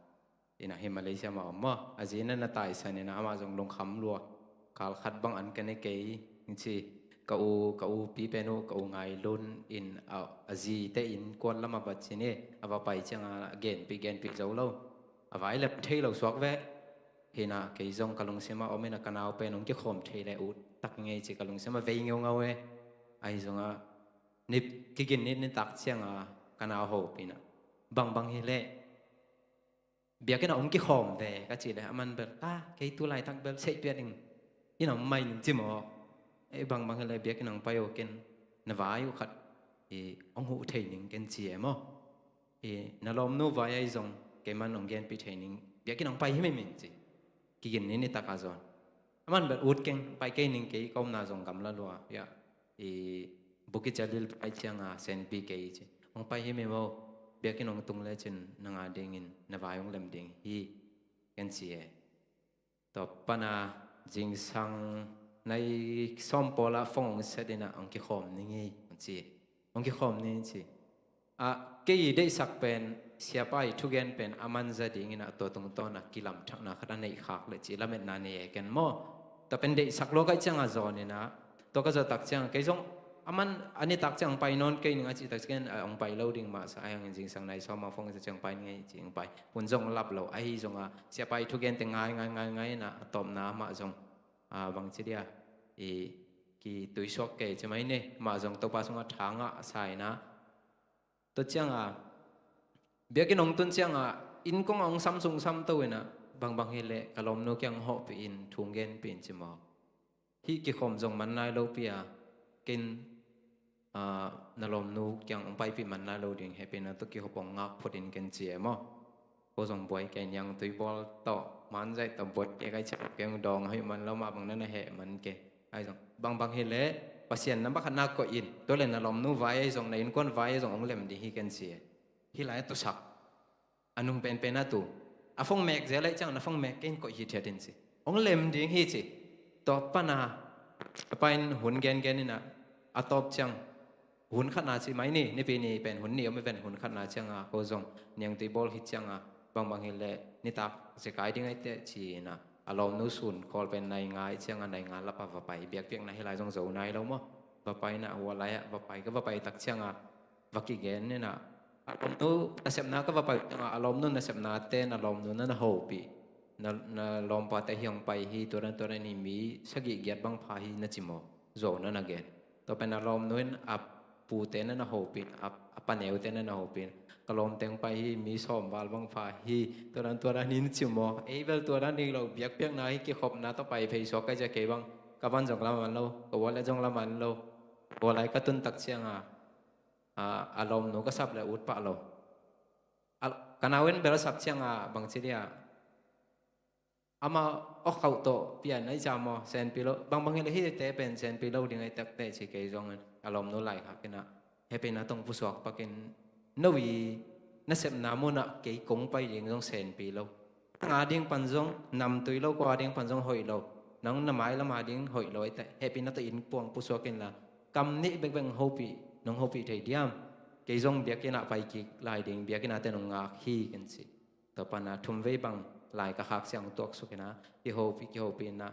Ina hi Malaysia mah om maw, a zi in nan a taisan ina, amah zong lungkham lua. Kal khat bang an ka ne kei, ci. Ka u, ka u pi pen uh, ka u Ngai Lun in a, a zite in kuan lam a va ci ni, a va pai cianga genpi, genpi zo lo. A vai lem thei lo suak ve. Hi ina, kei zong ka lungsim a om ina, ka nau pen ong kikhawm thei le ut tak ngei ci ka lungsim a vei ngeungau e. Ahi zong a, ni kigin ni, nitak cianga ka nau hopih ina, bangbang hi leh biakinn ah ong kikhawm ve ka cih leh, a man bel, ka, kei tu laitak bel seih pia ding, inn ah ong mai ning ci maw. Ei, bangbang hi leh biakinn ah ong pai uh ken, na vai uh khat i ong huh thei ning ken ci e maw. I na lawmnu vai ahi zong kei man ong genpi thei ning, biakinn ah ong pai hi mimim ci. Kigin ni nitak a zong a man bel ut keng, pai kei ning, kei ka omna zong gamla lua, ya, i Bukit Jalil pai cianga senpi kei ci. Ong pai hi mimim o, biakinn ong tung lecin nang a dingin na vai ong lem ding hi, ken ci e. Tua pana zingsang nai sawm pawl a phone ong set ina ong kikhawm ning hi, ong ci. Ong kikhawm ning ci. A, kei i deihsak pen, siapa i thugen pen a man za dingin a, tua tungtawn a kilamthakna khat a neih khak le ci lametna nei e ken maw. Tua pen deihsak lua ka hih cianga zawn ina, tua ka zawh tak ciang kei zong a man a nitak ciang ong pai nawn kei ning a cih tak ciang a, ong pai lo ding mah sa, ahi hangin zingsang nai sawm a phone set ciang pai ning a ci, ong pai. Hun zong lap lo, ahi zong a siapa i thugen te ngai, ngai, ngai, ngai ina, a tawpna amah zong, a, bang ci dia, i kituisuak kei ci mai ni, amah zong Topa sungah tha ngah sa ina. Tua cianga biakinn ong tun cianga, inn kong a ong sam sung sam to ina, bangbang hi leh ka lawmnu kiang hawhpih in, thu ong genpih in ci maw. Hih kikhawm zong man nai lo pi a, ken, a, na lawmnu kiang ong paipih man nai lo ding, hehpihna tawh kikhop ong ngak phot in ken ci e maw. Ko zong buai kei, Niangtui bawl tawh, Manzaih tawh buai kei ka hih ciang, kei ong dawng a hoih man lo, mah bang na na heh man kei. Ahi zong bangbang hi leh Pasian na bakhatna koih in, tua le na lawmnu vai ahi zong, na innkuan vai ahi zong ong lem ding hi ken ci e. Hih lai a tusak a nung penpen a tu, a phone mek zel ahih ciang na phone mek kei in, koih hithiat in ci. Ong lem ding hi ci. Tua pana a pa in hun gengen ina, a tawp ciang hun khatna ci mai ni, nipi ni pen hun nih om i ven, hun khatna cianga ko zong Niangtui bawl khit cianga, bangbang hi leh nitak zekai ding ahih teh ci ina, a lawmnu sun khawl pen nai nga ahih cianga nai nga lap a va pai. Biakpiakna hih lai zong zo nai lo maw. Va pai ina, hua lai ah va pai, ka va pai tak cianga va kigen ina, a lawmnu nasepna ka va pai cianga, a lawmnu nasepna ten a lawmnu na na hopih, na, na lawmpate hi ong pai hi, tua dan tua dan hi, mi sagih giat bang pha hi na ci maw. Zo na na gen. Tua pen a lawmnu in a pute na na hopih, a, a paneute na na hopih, ka lawmte ong pai hi, mi sawm val bang pha hi, tua dan tua dan hi na ci maw. Ei bel tua dan hi lo, biakpiakna hi, kikhopna tawh pai phei suak ka hih ciang kei bang ka van zong la man lo, ka wallet zong la man lo. Hua lai ka tun tak cianga, a, a lawmnu ka sap le ut pah lo. A, ka nau in bel a sap cianga bang ci dia, amah awkhauh tawh pian ahi ciang maw, senpi lo, bangbang hi leh hihte pen senpi lo ding ahih tak teh ci, kei zong a lawmnu laikhak ina, hehpihna tawh ong pusuak pak in, no i nasepna munah kei kong pai ding zong senpi lo. Nang a ding pan zong namtui lo, ko a ding pan zong hoih lo. Nang na mailam a ding hoih lo ahih teh, hehpihna tawh inn puang pusuak inla, kam nih bekbek hopih, nong hopih thei diam? Kei zong biakinn ah pai kik lai ding, biakinn ah te nong ngak hi ken ci. Tua pana thumvei bang lai ka khak ciang tuaksuk inah, kihopih, kihopih inah,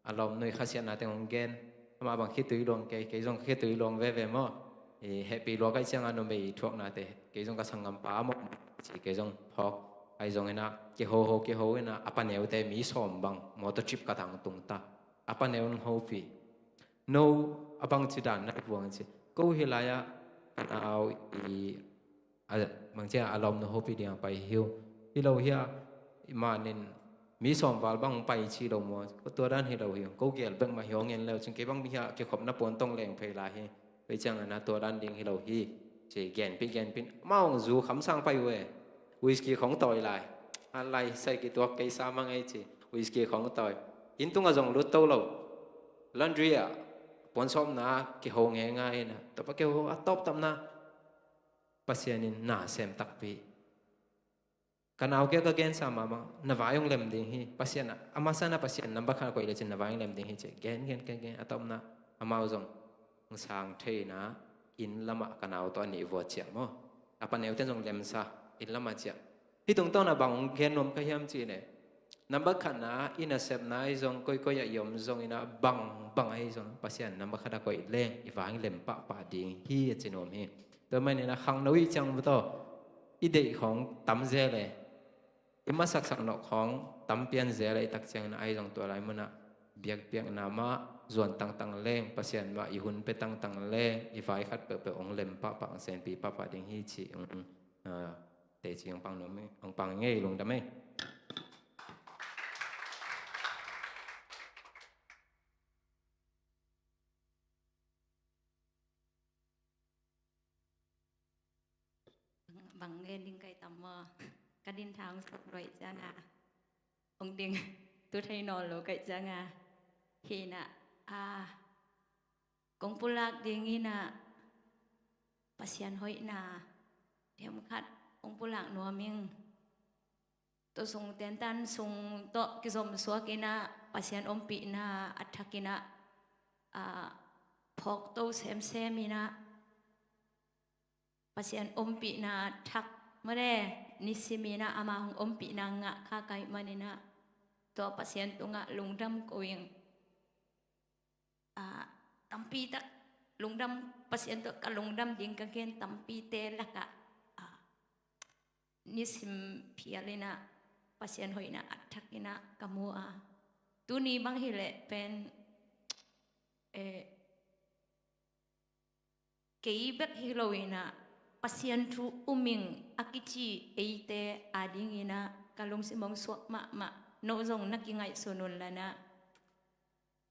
a lawmnu i khasiatna teng hong gen. Amah bang khitui luang kei, kei zong khitui luang veve maw. I hehpih lua ka hih ciangah numei thuaknate, kei zong ka sanggampa maw, ci kei zong phawk. Ahi zong inah, kihoho, kiho inah, a paneute mi sawm bang, motor trip ka tang tung ta. A paneu in hopih. No, a bangci dan na hi vuang ci. Ko hih lai-ah, ka nau i, a, bangci a lawmnu hopih dingah pai hi uh. Hi lo hi a, i manin mi sawm val bang pai ci lo maw. Ko tua dan hi lo hi uh. Ko gel bek mah hi uh, hong en leu cin kei bang mi hi a kikhopna puan tong leng phei lai hi. Pai ciangah na tua dan ding hi lo hi. Ci genpih, genpih. Amau hong zu khamsang pai uh e. Whisky khong tawi lai. A lai sai kituak kei sa mang ei ci. Whisky khong tawi. Inn tungah zong lut to lo. Laundry ah puan sawmna kiho ngeingai inah, tua pa kiho a tawp tamna, Pasian in na sem takpi. Ka nau kia ka gensa mahmah, na vai hong lem ding hi. Pasian ah, a masa na Pasian number khat a koih lecin na vai hong lem ding hi ci. Gen, gen, gen, gen, a tawpna, amau zong hong sang thei inah, inn lamah ka nau tawh a nih vua ciah maw. A paneuten zong lemsa, inn lamah ciah. Hih tungtawn ah bang hong gen nuam ka hiam cih leh, number khatna, i nasepna ahi zong, koikoi ah i om zong inah, bang, bang ahi zong, Pasian number khat a koih leng, i vai hong lem pahpah ding hi a ci nuam hi. Tua manin ah khangno i ciang bawtaw, i deih khong tam zel e. I masaksak nawh khong tam pian zel e, i tak ciangin ah ahi zong tua lai munah, biakpiakna mah, zuan tangtang leng, Pasian mah, i hun pia tangtang leng, i vai khat peuhpeuh hong lem pahpah, hong senpi pahpah ding hi ci, hong, ah, teci hong pang nuam, hong pang ngei, lungdam ei. Bang gen ding kai tam maw. Ka din thang sok luai ciangah, hong ding tu thei nawn lo kai ciangah, hi inah, a, kong pulak ding inah, Pasian hoihna themkhat hong pulak nuam ing. Tua sung tentan sung tawh kizom suak inah, Pasian ompihna a thak inah, a, phawk to semsem inah, Pasian ompihna thak mawle, nisim inah ama hong ompihna ngah kha ka hih man inah, tua Pasian tungah lungdam ko ing. A, tampi tak lungdam, Pasian tawh ka lungdam ding ka gen tampite lakah, a, nisim phial inah, Pasian hoihna a thak inah ka mu a. Tuni bang hi leh pen, eh, kei bek hi lo inah, Pasian thu um ing a kici eite a ding inah, ka lungsim hong suak mahmah, no zong na kingaihsun un la inah.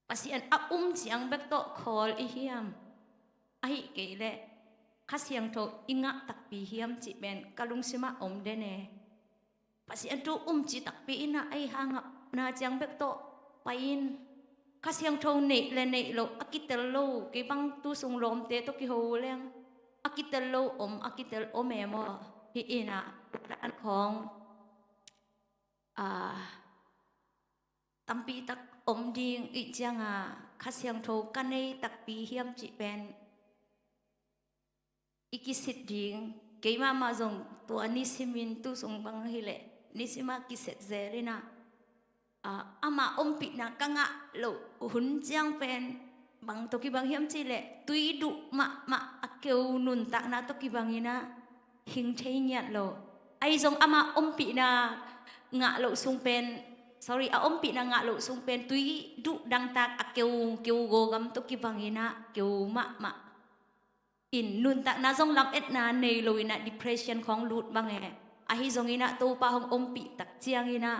Pasian a um ciang bek tawh khawl i hiam? Ahih kei leh, Kha Siangtho i ngah takpi hiam cih pen ka lungsimah om den e. Pasian thu um ci takpi inah, ei hangah na ciang bek tawh pai in. Kha Siangtho neih le neih loh a kitel lo, kei bang tu sung lawmte tawh kiho leng a kitel lo om, a kitel om e maw. Hi inah, dan khawng, a, tampi tak om ding i hih ciangah, Kha Siangtho ka nei takpi hiam cih pen i kisit ding. Kei mahmah zong tua nisimin tu sung bang hi leh, nisimah kiset zel inah, a, ama ompihna ka ngah loh hun ciang pen, bang tawh kibang hiam cih leh, tui duh mahmah a keu nuntakna tawh kibang inah, hing thei ngiat lo. Ahi zong ama ompihna ngah loh sung pen, sorry, a ompihna ngah loh sung pen, tui duh dangtak a keu, keu gawgam tawh kibang inah, keu mahmah in nuntakna zong lametna nei lo inah, depression khawng lut bang e. Ahi zong inah Topa hong ompih tak ciang inah,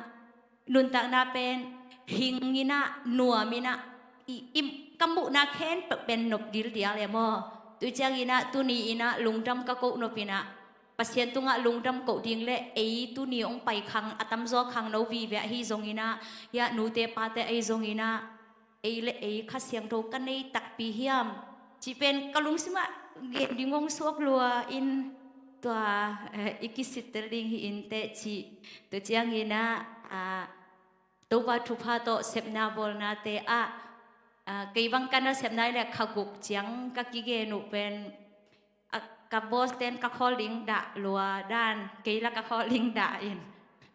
nuntakna pen hing inah, nuam inah, i, i, ka muhna khempeuh pen nop dildial e maw. Tua ciang inah, tuni inah lungdam ka koh nop inah, Pasian tungah lungdam koh ding leh, ei tuni hong pai khang, a tamzaw khangno vive ahi zong inah, hiah nute pate ahi zong inah, ei le ei Kha Siangtho ka nei takpi hiam cih pen ka lungsimah gen ding hong suak lua in, tua, eh, i kisittel ding hi inteh cih. Tua ciang inah, a, Topa thupha tawh sepna bawlnate ah, a, kei bang ka nasepna hi leh kha guk ciang ka kigen uh pen, a, ka boss ten ka khawl ding dah lua dan, kei la ka khawl ding dah in.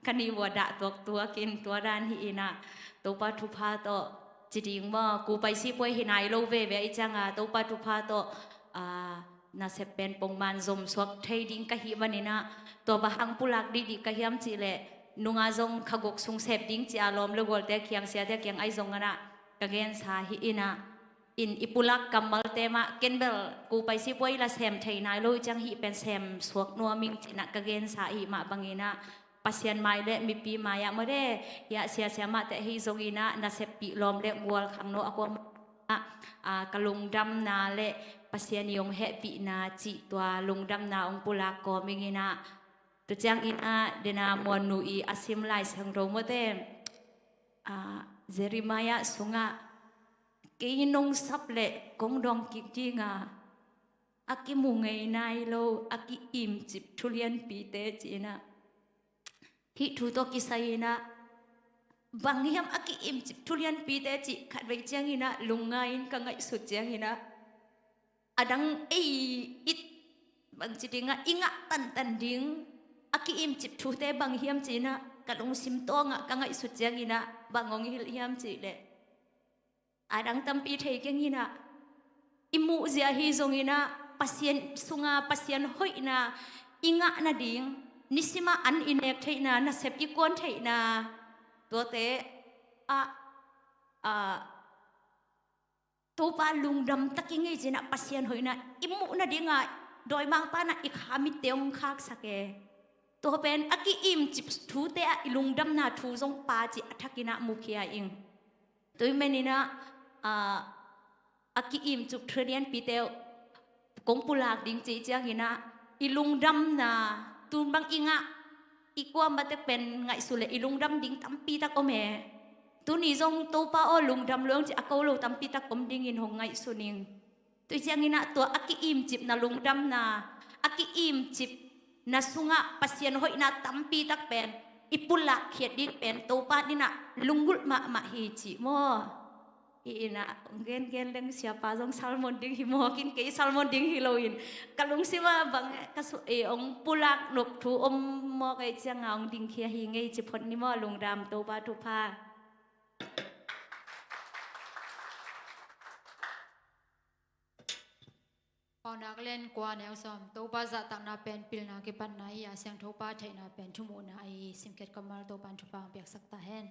Ka nih vua dah tuaktuak in tua dan hi inah Topa thupha tawh ci ding maw, kupai sipuai hi nai lo veve i cianga Topa thupha tawh, ah, nasep pen pongman zomsuak thei ding ka hih maninah tua bang hang pulak dihdih ka hiam cihleh nunga zong kha guk sung sep ding ci-a lawm le gualte kiang siate kiang ahi zong anah ka gensa hi inah in i pulak kammalte mah ken bel kupai sipuai la sem thei nai lo i ciang hih pen sem suak nuam ing cinah ka gensa i hih mah banginah Pasian mai le mipi mai-ah mawte hiah siasia mahte hi zonginah naseppih lawm le gual khangno a kuamah, ah, ka lungdamna le Pasian i hong hehpihna cih tua lungdamna hong pulak kawm inginah tu cianginah dena muannu i a sim Lai Siangtho mawte, ah, Jeremiah sungah kei nong sap le kong dawng kik dinga a kimu ngei nai lo a ki-imcip thulianpite ci inah hih thu tawh kisai inah bang hiam a ki-imcip thulianpite cih khatvei cianginah lungngai in ka ngaihsut cianginah a dang ei it bangci dingah i ngah tantan ding a ki-imcip thute bang hiam cinah ka lungsim tawngah ka ngaihsut cianginah bang hong hilh hiam cihleh a dang tampi thei keng inah i muhzia hi zonginah Pasian sunga Pasian hoihna i ngah nading nisimah an i nek theihna nasep i kuan theihna tuate ah, ah, Topa lungdam tak i ngei cinah Pasian hoihna i muh nadinga dawimangpa nah i kha mitte hong khaksak e. Tua pen a ki-imcip thute ah i lungdamna thu zong pa cih a thakinah mukhia ing. Tui meninah, ah, a ki-imcip thulianpite kong pulak ding ci cianginah i lungdamna tun bang i ngah i kuambatek pen ngaihsun le i lungdam ding tampitak om e. Tuni zong Topa aw lungdam luang ci a ko lo tampitak om dingin hong ngaihsun ing. Tui cianginah tua a ki-imcipna lungdamna a ki-imcipna sungah Pasian hoihna tampitak pen i pulak khiat ding pen Topa ninah lunggulh mahmah hi cih maw? Hi inah hong gengen leng siapa zong salmon ding hi mawk in kei salmon ding hi loin ka lungsimah bang ka su e hong pulak nop thu om mawk ei cianga hong dingkhia hi ngei ci phot ni maw lungdam Topa thupha. Paunak len kua neu sawm Topa zahtakna pen pilna kipatna hi a siangthopa theihna pen thumuhna ahi simkhiat kammal Topa in thupha hong piaksak ta hen.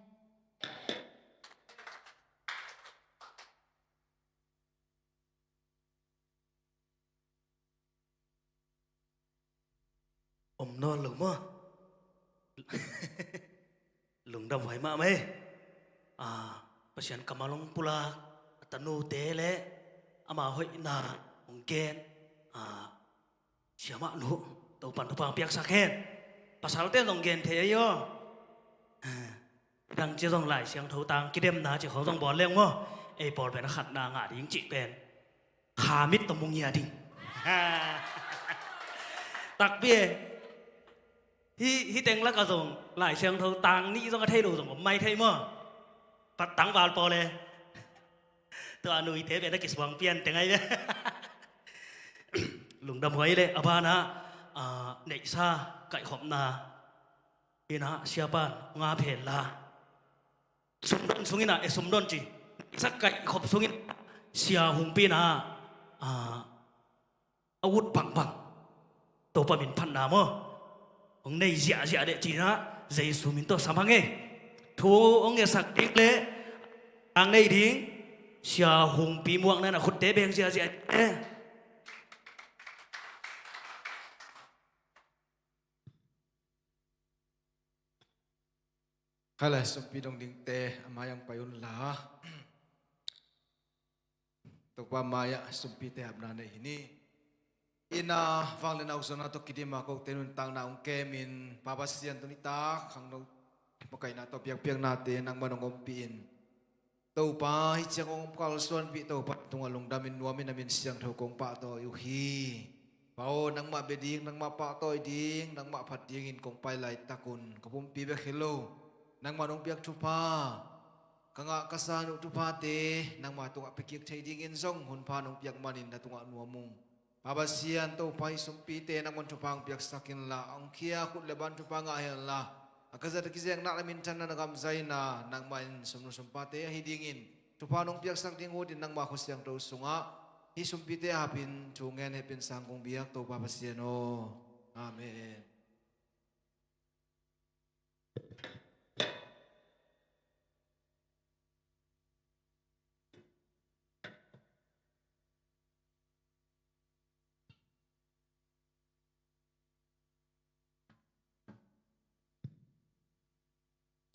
Om nawn lo maw? Lungdam huai mahmah e. Ah, Pasian kammal hong pulak a tanute le ama hoihna hong gen, ah, siamahnu Topan thupha hong piaksak hen. Pasalte zong gen thei ahi aw. Dang ci zong Lai Siangtho tang kidemna ci kho zong bawl leng maw? Ei pawl pen a khatna ngah ding cih pen kha mit tawh mu ngia ding. Takpi e. Hih, hih teng lakah zong Lai Siangtho tang nih zong a thei lo zong om mai thei maw? Pat tangval pawl e. Tua a nuite pen a kisuang pian teng ahi ve. Lungdam huai le a banah, ah, neihsa kaihkhopna inah siapan nga phen la sumdon sungin ah, e, sumdon ci. Sak kaihkhop sungin sia hungpi na, ah, a ut bangbang Topa min phatna maw? Hong nei ziahziah deh cinah Jesu min tawh sam hang e. Thu hong ngetsak ding le ang nei ding sia hungpi muakna in a khutte beng ziahziah e. Khaile sumpi dong dingte a mai ang pai un la. Topa mai-ah sumpite hapna nei hi ni. Ina vanglian auk zona tawh kidima kote nuntakna hong kemin Papa Sian tuni tak khangno makaihna tawh biakpiaknate nangman hong ompih in. Topa, hih ciang hong kalsuanpih Topa tungah lungdamin nuamin a min siangtho kong pahtawi uh hi. Pa aw, nangmah bia ding, nangmah pahtawi ding, nangmah phat dingin kong pai laitakun ka pumpi bek hi lo. Nangmah nong piak thupha, ka ngah ka san uh thuphate nangmah tungah piakik thei dingin zong hunpha nong piak manin na tungah nuam ung. Papa Sian Topa, hih sumpite nangman thupha hong piaksak inla, hong khia khut le ban thupha ngah henla, A ka zat a kizekna le minthanna na gamzaina nangmah in sumnu sumpate ahi dingin thupha nong piaksak ding utin nangmah khua siangtho sungah hih sumpite hapin thu ngen hehpin sang kong biak Topa Pasian aw. Amen.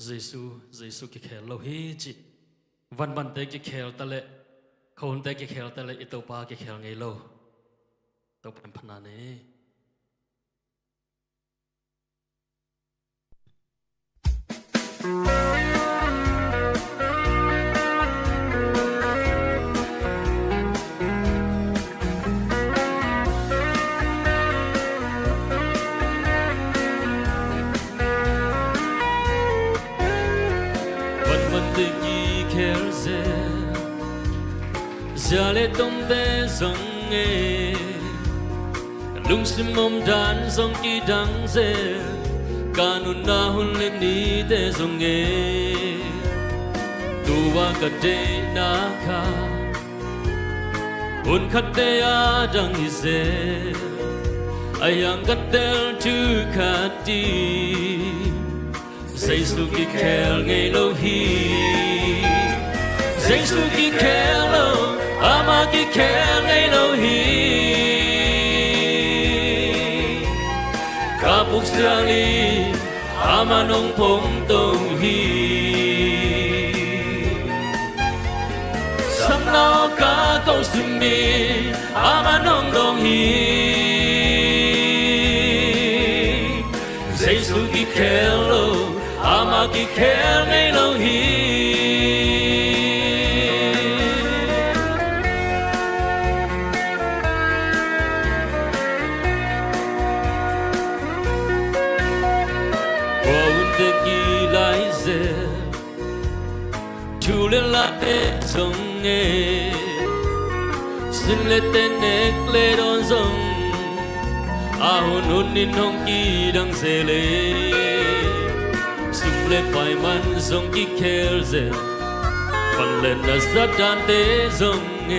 Jesu, Jesu kikhel lo hi ci. Vanmante kikhel ta leh, khuahunte kikhel ta leh, i Topa kikhel ngei lo. Topa in phatna nei. Vanmante kikhel zel, zia le tomte zong e, lungsim omdan zong kidang zel, ka nunna hun le nite zong e, tua ka deihna kha hun khatte a dang hi zel, a hiang ka tel thu khat ding. Jesu kikhel ngei lo hi. Jesu kikhel lo, ama kikhel ngei lo hi. Ka puk siang li, ama nong phongto hi. Samna ka ko sim mi, ama nong dong hi. Jesu kikhel lo, ama kikhel ngei lo hi. Khuahunte kilai zel, thu le late zong e, sin le te nek le dawn zong, a hun hun in hong kidang zel e. Sum le pai man zong kikhel zel, pan le na sa dante zong e,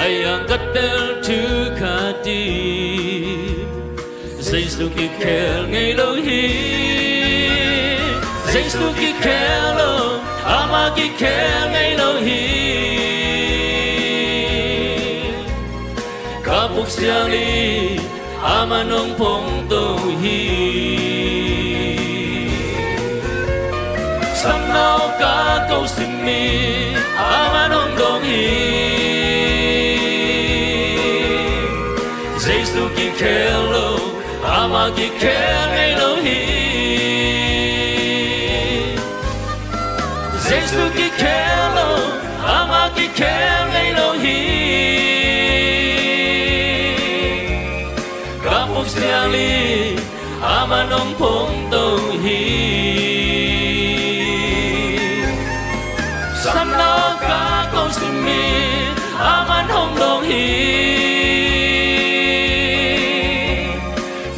a hiang ka tel thu khat ding. Jesu kikhel ngei lo hi. Jesu kikhel lo, ama kikhel ngei lo hi. Ka puk siang li, ama nong phongto hi. Samna ka ko sim mi, ama nong dong hi. Jesu kikhel lo, ama kikhel ngei lo hi. Jesu kikhel lo, ama kikhel ngei lo hi. Ka puk siang li, ama nong phongto hi. Samna ka ko sim mi, ama nong dong hi.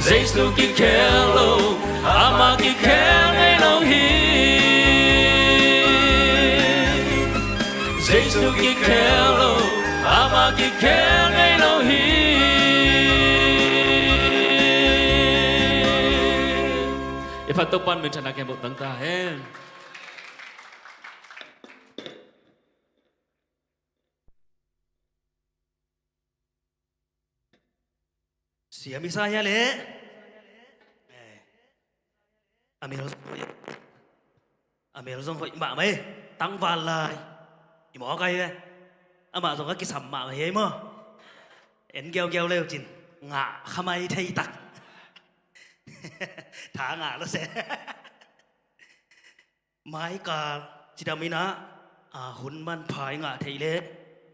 Jesu kikhel lo, ama kikhel ngei lo hi. Jesu kikhel lo, ama kikhel ngei lo hi. I phat Topa'n minthanna khen boh tang ta hen. Siam i sa hia le? Eh. A mel zong hoih, a mel zong hoih mahmah e. Tangval lai i mawk ai ve. Amah zong a kisam mahmah hi ei maw. En giaugiau leu cin ngah khamai thei tak. Tha ngah lo se. Maikal cidam inah, a, hun manpha i ngah theih leh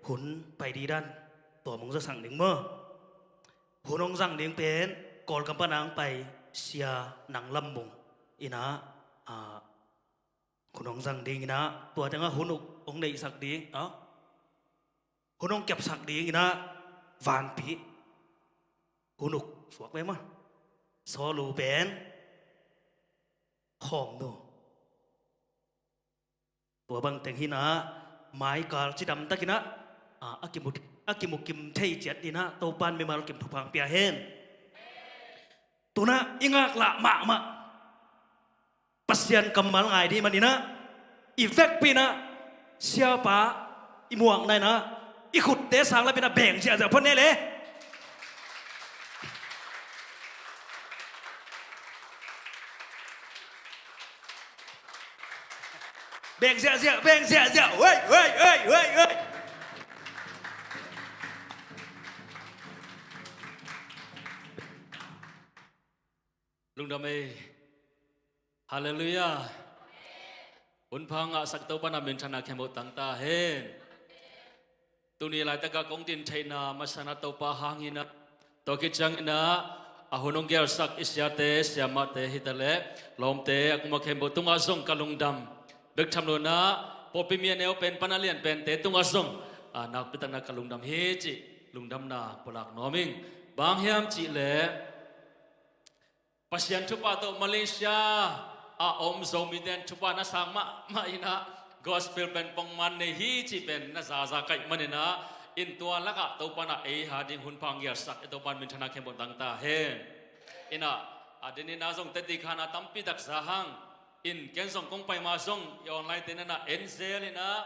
hun pai dih dan tua mong zawsang ding maw? Hun hong zang ding pen Kawlkam pan ang pai Sia Nang Lam Mung inah, a, hun hong zang ding inah tua tengah hun uk hong neihsak ding, a, hun hong kepsak ding inah Vanpi hun uk suak ve maw? Sawlu pen khawm no. Tua bang teng hi-in ah, maikal cidam takin ah, a, a kimu, a kimu kim thei ciat dingin ah, Topa'n mimal kim thupha hong pia hen. Tu-in ah i ngaklah mahmah Pasian kammal ngai ding manin ah, i vekpi-in ah siapa i muakna-in ah, i khutte sang lapin ah beng ziahziah phot ni le. Beng ziahziah, beng ziahziah. Hei, hei, hei, hei, hei. Lungdam ei. Halleluiah. Hun pha ngahsak Topa'n a minthanna khempeuh tang ta hen. Tuni laitak a kong din theihna masa-in ah Topa hang hi-in ah, tua khit ciangin ah, a hun hong gelsak i siate, siamahte hi taleh, lawmte, a kum a khempeuh tungah zong ka lungdam. Bek tham lo-in ah, pawlpi mi a neu pen pan a lian pente tungah zong, a, nakpi takin ah ka lungdam hi cih lungdamna pulak nuam ing. Bang hiam cih leh, Pasian thupha tawh Malaysia a om Zomite in thupha na sang mahmah in ah, gospel pen pongman nei hi cih pen na zaza ka hih manin ah, in tua lakah Topa'n ah ei ha ding hun pha hong gelsak, i Topa'n minthanna khempeuh tang ta hen. In ah, a dinin ah zong teci khan ah tampi tak za hang. In ken zong kong pai ma zong, i online-te in ah en zel in ah,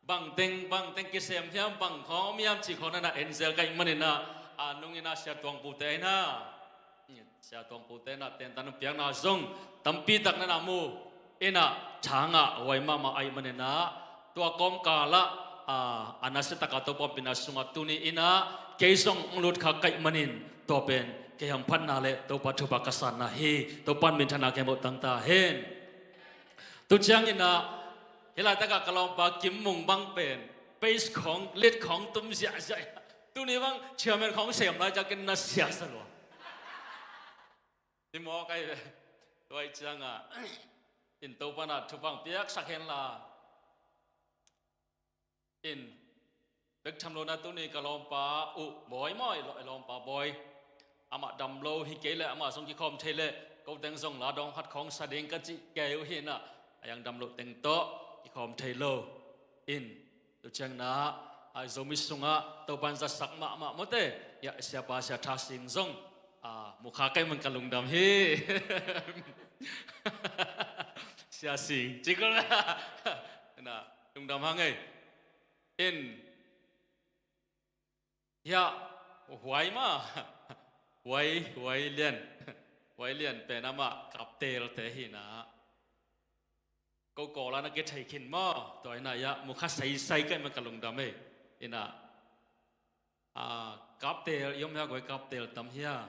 bang teng, bang teng kisem hiam, bang khawng om hiam cih khawng in ah en zel ka hih manin ah, a nung in ah Sia Tuang Pu-te in ah, Sia Tuang Pu-te in ah tentan hong piakna zong tampi tak na na mu in ah, tha ngah huai mahmah ahih manin ah, tua kawmkal ah, a, a nasia tak a Topa ompihna sungah tuni in ah kei zong hong lut khak ka hih manin, tua pen kei hamphatna leh Topa thupha ka sanna hi. Topa'n minthanna khempeuh tang ta hen. Tu ciangin ah, hih laitak a ka lawmpa Kim Mung bang pen, bass khawng, lead khawng tum ziahziah. Tuni bang chairman khawng sem lai ciangin na siasa lua. Hih mawk ahi ve. Tua ahih ciangah, in Topa'n ah thupha hong piaksak hen la. In, bek tham lo-in ah tuni ka lawmpa uh, Bawi maw, i law-, i lawmpa Bawi. Amah dam lo hi kei leh, amah zong kikhawm thei leh, ko teng zong la dawng khat khawng sa ding ka cih kei uh hi-in ah, a yang dam loh teng tawh kikhawm thei lo. In, tu ciangin ah, a Zomi sungah Topa'n zatsak mahmah mawte, ya, siapa Sia Tha Sing zong, a, mu kha ka hih man ka lungdam hi. Sia Sing, ci kul. In ah, lungdam hang ei. In, ya, Huai maw, Huai, Huai Lian, Huai Lian pen amah Kapteelte hi-in ah, ko Kawl ah na kithei khin maw, tua in ah, ya, mu kha saisai ka hih man ka lungdam ei. In ah, a, Kapteel, i om hia, Huai Kapteel tam hia.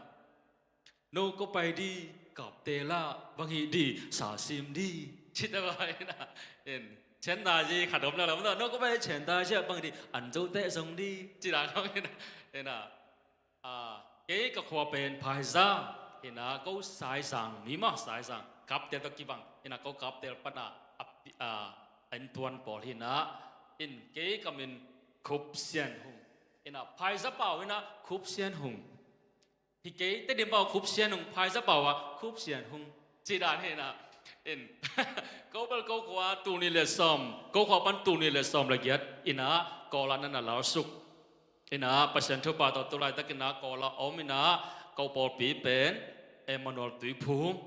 No ko pai di, Kapteel ah, bang hih di, sa sim di. Ci ta vai na. In, Chin ta ci khat om na lam ta. No ko pai Chin ta ci bang di, an zo te zong di. Ci ta zong in. In ah, a, kei ka khua pen Phaizang. In ah, ko Saizang, mi mah Saizang. Kapteel tawh kibang. In ah, ko Kapteel pan ah, a, a, en tuan pawl hi-in ah. In kei ka min Khup Sian Hung. In ah, Phaiza pau in ah, Khup Sian Hung. Hi kei, Tedim pau Khup Sian Hung, Phaiza pau ah Khup Sian Hung. Ci dan hi-in ah. In, ko bel ko khua tul nih le sawm, ko khua pan tul nih le sawm le giat in ah, Kawl ah na na lalsuk. In ah, Pasian thupha tawh tu laitakin ah, Kawl ah om in ah, ko pawlpi pen Emmanuel Tuiphum.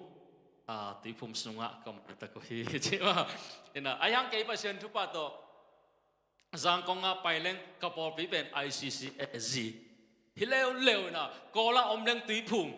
A, Tuiphum sungah ka om laitak uh hi, ci maw. In ah, a hiang kei Pasian thupha tawh Zangkong ah pai leng ka pawlpi pen I C C A Z. Hi leuleu in ah, Kawl ah om leng Tuiphum.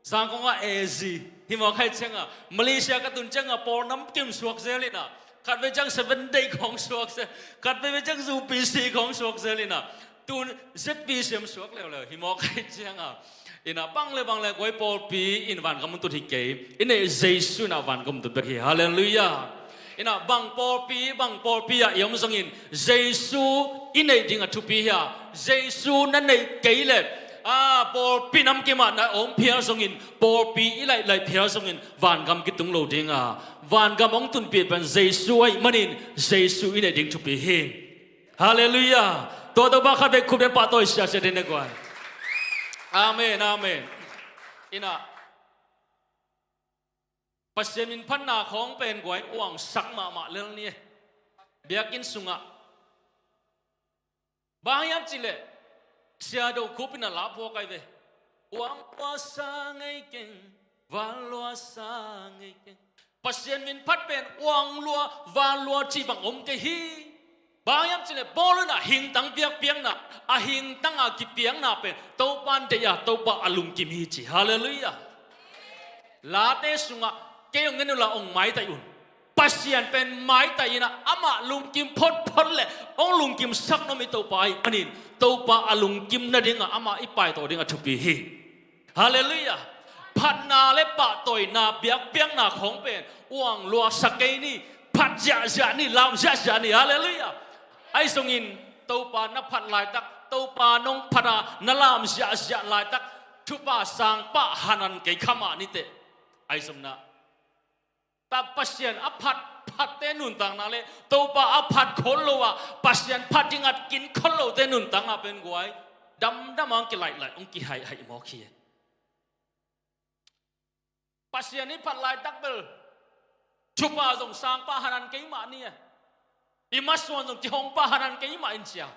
Zangkong ah A Z. Hi mawk ahih ciangah, Malaysia ka tun ciangah pawl namkim suak zel in ah. Khatvei ciang Seven Day khawng suak zel. Khatvei ciang U P C khawng suak zel in ah. Tun Z P C M suak leuleu. Hi mawk ahih ciangah. In ah bang le bang le guai pawlpi in vangam tun hi kei. I neih Jesu in ah vangam tun bek hi. Halleluiah. In ah bang pawlpi, bang pawlpi ah i om zongin Jesu i neih ding a thupi hi a. Jesu na neih kei leh, a, pawlpi namkim ah na om phial zongin, pawlpi i laih laih phial zongin vangam kitung lo ding a. Vangam hong tunpih pen Jesu ahih manin Jesu i neih ding thupi hi. Halleluiah. Tua Topa khatvei khut beng pahtawi siasia den ne guai. Amen, amen. In ah, Pasian min phatna khawng pen guai uangsak mahmah lel ni e. Biakinn sungah bang hiam cihleh Sia Do Khup in a la phuak ai ve. Uang lua sa ngei keng, van lua sa ngei keng. Pasian min phat pen uang lua, van lua cih bang om kei hi. Bang hiam cihleh Paul in a hingtang biakpiakna, a hingtang a kipiakna pen Topa in deih a, Topa a lungkim hi ci. Halleluiah. Late sungah kei hong ngen uh la hong maitai un. Pasian pen maitai in a, amah lungkim photphot leh hong lungkimsak nuam i Topa ahih manin Topa a lungkim nadingah amah i paitawi ding a thupi hi. Halleluiah. Phatna le pahtawina biakpiakna khawng pen uang luasak kei ni, phat ziahziah ni, lam ziahziah ni. Halleluiah. Ahi zongin Topa na phat laitak, Topa nong phat a na lam ziahziah laitak, thupha sangpah hanan kei kha mah ni teh. Ahi zongin ah, ta Pasian a phat phatte nuntakna le Topa a phat khol lo a, Pasian phat ding a kin khol lote nuntakna pen guai damdam a hong kilaihlah, hong kihaihaih mawk hi. Pasian i phat laitak bel thupha zong sangpah hanan kei mah ni e. I masuan zong kihong pah hanan kei mah in cia.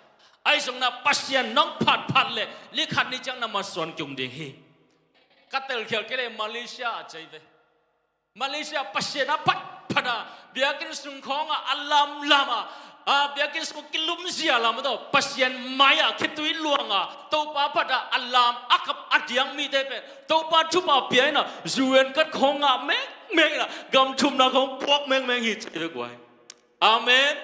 Ahi zongin ah Pasian nong phatphat leh ni khat ni ciang na masuan kiung ding hi. Ka telkhial kei leh Malaysia a cei ve. Malaysia Pasian a phatphat a, biakinn sung khawngah a lamlam a, a, biakinn sung kilumzia lam a tawh Pasian mai-ah khitui luang a, Topa phat a a lam a kap a diang mite pen Topa thupha pia in a, U N card khawng ngah mengmeng in a, gam thumna khawng puak mengmeng hi ci ve guai. Amen.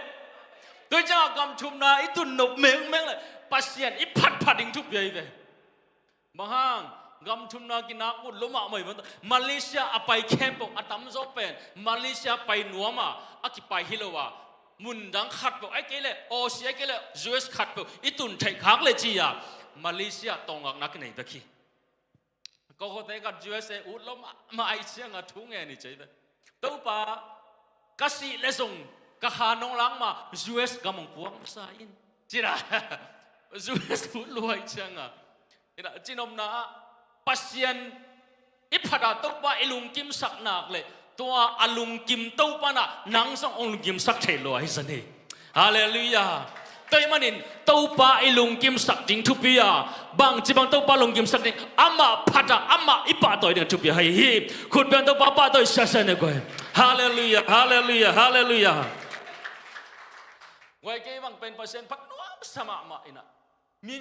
Tua hi ciangah gam thumna i tun nop mengmeng leh Pasian i phatphat ding thupi ahi ve. Bang hang, gam thumna kinak ut lo mahmah hi mah. Malaysia a pai khempeuh a tamzaw pen Malaysia pai nuam a, a kipai hi lo a, mun dang khatpeuh, ahih kei leh Aussie, ahih kei leh U S khatpeuh i tun theih khak leh ci a, Malaysia tawngakna kinei bek hi. Ko kote khat U S A ut lo mahmah ahih ciangah thu ngen hi ci ve. Topa, ka sih leh zong ka kha nong lak ma, U S gam hong puak masa in, ci-in ah U S ut lua ahih ciangah. Ina, cinopna ah Pasian i phat a Topa i lungkimsak nak leh tua a lungkim Topa in ah nang zong hong lungkimsak thei lua hi zan hi. Halleluiah. Tua ahih manin Topa i lungkimsak ding thupi a, bangci bang Topa lungkimsak ding, amah phat a, amah i pahtawi ding a thupi ahi hi. Khut beng Topa pahtawi siasia ni guai. Halleluiah, halleluiah, halleluiah. Guai, kei bang pen Pasian phat nuamsa mahmah in ah, min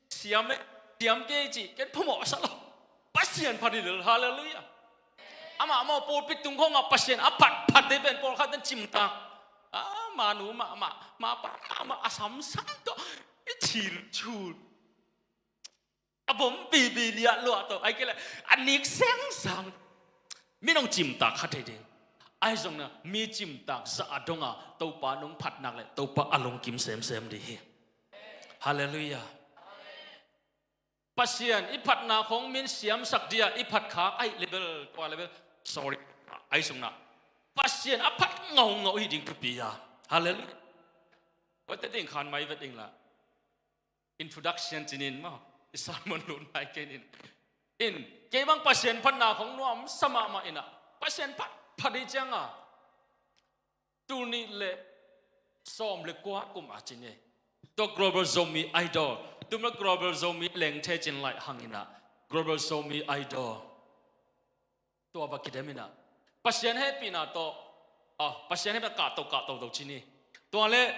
siam e, siam kei cih ken phamawhsa lo. Pasian phat hi lel, halleluiah. Amah maw pulpit tung khawngah Pasian a phatphat te pen pawlkhat ten cimtak. A, manu mahmah, mapa mahmah, a samsam tawh i cilcul, a bom bibi liahluah tawh, ahih kei leh a nik sengsang. Mi nong cimtak kha thei ding. Ahi zongin ah mi cimtak zah a dong a, Topa nong phat nak leh Topa a lungkim semsem ding hi. Halleluiah. Pasian i phatna khawng min siamsak dia i phat khak ahih leh bel, tua leh bel, sorry, ahi zongin ah Pasian a phat ngaungau hi ding thupi a. Halleluiah. Tua teh ding khan mai vet ding la. Introduction ci-in maw, i sermon lut nai kei ning. In, kei bang Pasian phatna khawng nuamsa mahmah in ah, Pasian phatphat hi ciangah, tul nih leh sawm leh kua kum a ci-in e, tua Global Zomi Idol, tu-in ah Global Zomi Lengthe ci-in laih hang in ah, Global Zomi Idol tua va kidem in ah, Pasian hehpihna tawh, ah, Pasian hehpihna kahto kahto to ci-in hi. Tua leh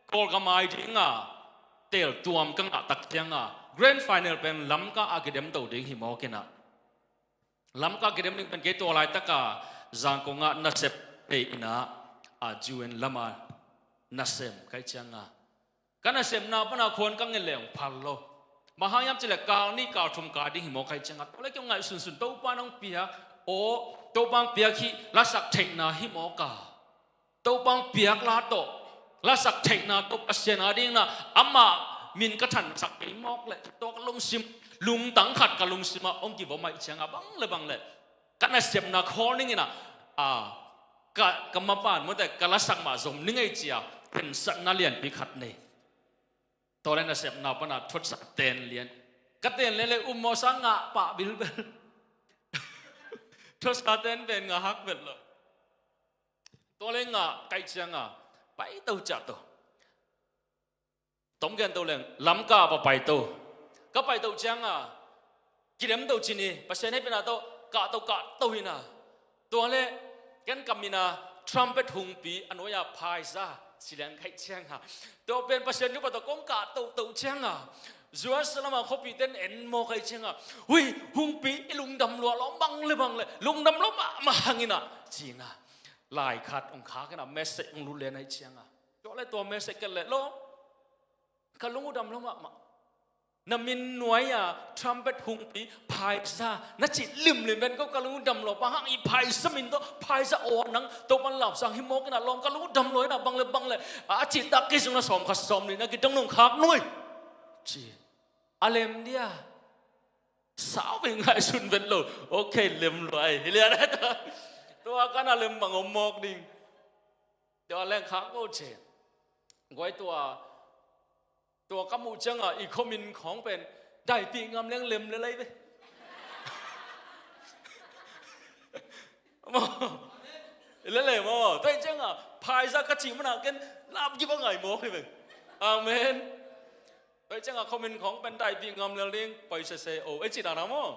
Kawlgam a ding a teltuam ka ngah tak ciangah grand final pen Lamka a kidem to ding hi mawk in ah, Lamka kidem ding pen kei tua laitak a Zangkong ah nasep thei in ah, a U N lam a nasem ka hih ciangah, ka nasepna pan a khuan ka nget leh hong phal lo. Bang hang hiam cih leh kal nih kal thum kah ding hi mawk ka hih ciangah, tua leh kei hong ngaihsunsun, Topa in hong piak, aw, Topa in hong piak hi, lasak theihna hi mawk a, Topa in hong piak la tawh, lasak theihna tawh Pasian a ding in ah amah min ka thansak kei mawk leh, tua ka lungsim, lungtang khat ka lungsim ah hong kivom ahih ciangah, bang leh bang leh ka nasepna khawl ning in ah, a, ka, ka mapan mawte ka lasak mah zom ning ei ci-a khensatna lianpi khat nei. Tua leh nasepna pan a thuaksak ten lian. Ka ten lian leh um mawhsa, ngah pah bilbel. Tua sa ten pen ngah hak vet lo. Tua le ngah kaih cianga pai to ciah to. Tom gen to leng lamka pa pai to. Ka pai to cianga kidem to cini Pasian hehpihna to kah to kah to hina. Tua le ken ka mina trumpet hungpi a nuai-a phaisa silian kaih cianga tua pen Pasian thupha to kong kah to to cianga Jerusalem a khuapite in en maw kaih cianga, hui, hungpi i lungdam lua lawm bang le bang le lungdam lua mahmah hangina cina. Lai khat hong khak ina message hong lut len ahi cianga. Tua le tua message ken le lo ka lung uh dam lo mahmah. Na min nuai-a trumpet hungpi phaisa na cih limlim ven ko ka lung uh dam lo bang hang i phaisa min to phaisa aw nang Topan lamsang hi mawk ina lawm ka lung uh dam lo ina bang le bang le a cih tak kei sung na sawm khat sawm nih na kidong nong khak nuai. Ci a lem dia. Sau vei ngaihsun vet lo. Ok, lem luai hi lian. Tua kan a lem bang om mawk ding. Tua leng khak ko ce. Guai tua tua ka muh cianga i khomin khawng pen daipih ngam leng lem le lai ve. Maw. Lele maw. Tua cianga phaisa ka cih mana ken lap gip a ngai mawk hi ve. Amen. Tua cianga khomin khawng pen daipih ngam lel ding poi sese o e ci dana maw.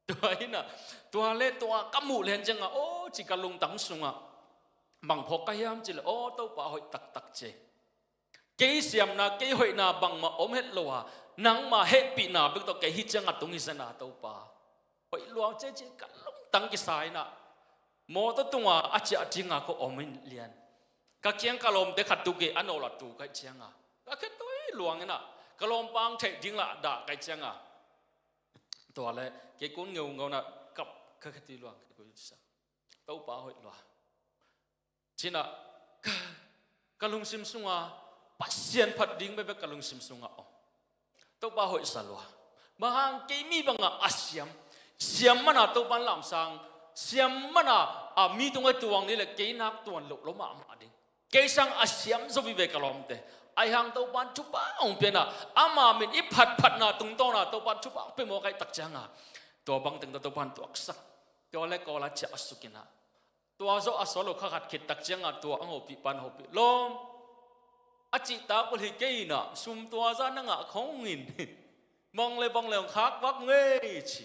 Tua hina tua le tua ka muh len cianga o ci ka lungtang sunga bang phawk ka hiam ci le o Topa hoih taktak ce. Kei siamna kei hoihna bangmah om het lo a nangma hehpihna bek tawh kei hi cianga tung hi zena Topa. Hoih luang ce ci ka lungtang kisa ina mawtaw tunga a ciah dinga ko om in lian. Ka kiang ka lawmte khat tu kei a nawl a tu kaih cianga ka khe tui luang ina ka lawmpang theih ding lah dah kaih cianga. Tua le kei kun ngeu ngauna kap ka khe tui luang kei kun sa. Topa hoih lua. Cina ka, ka lungsim sunga Pasian phat ding bekbek ka lungsim sunga om. Topa hoihsa lua. Mahang kei mi banga a siam siam mana Topan lamsang siam mana a mi tungai tuang ni le kei nak tuan loh lo mahmah ding. Kei sang a siam zo vive ka lawmte. Aihang Topan thupha hong piana ama min i phatphatna tungtawna Topan thupha hong pia mawk aih tak cianga tua bangteng ta Topan tuaksak. Tua le kawla ciah a sukina tua zawh a sawl lo kha khat khit tak cianga tua a ngopih pan hopih lawm. A cihtak ul hi kei ina sum tua za na ngah khawngin bang le bang le hong khak vak ngei ci.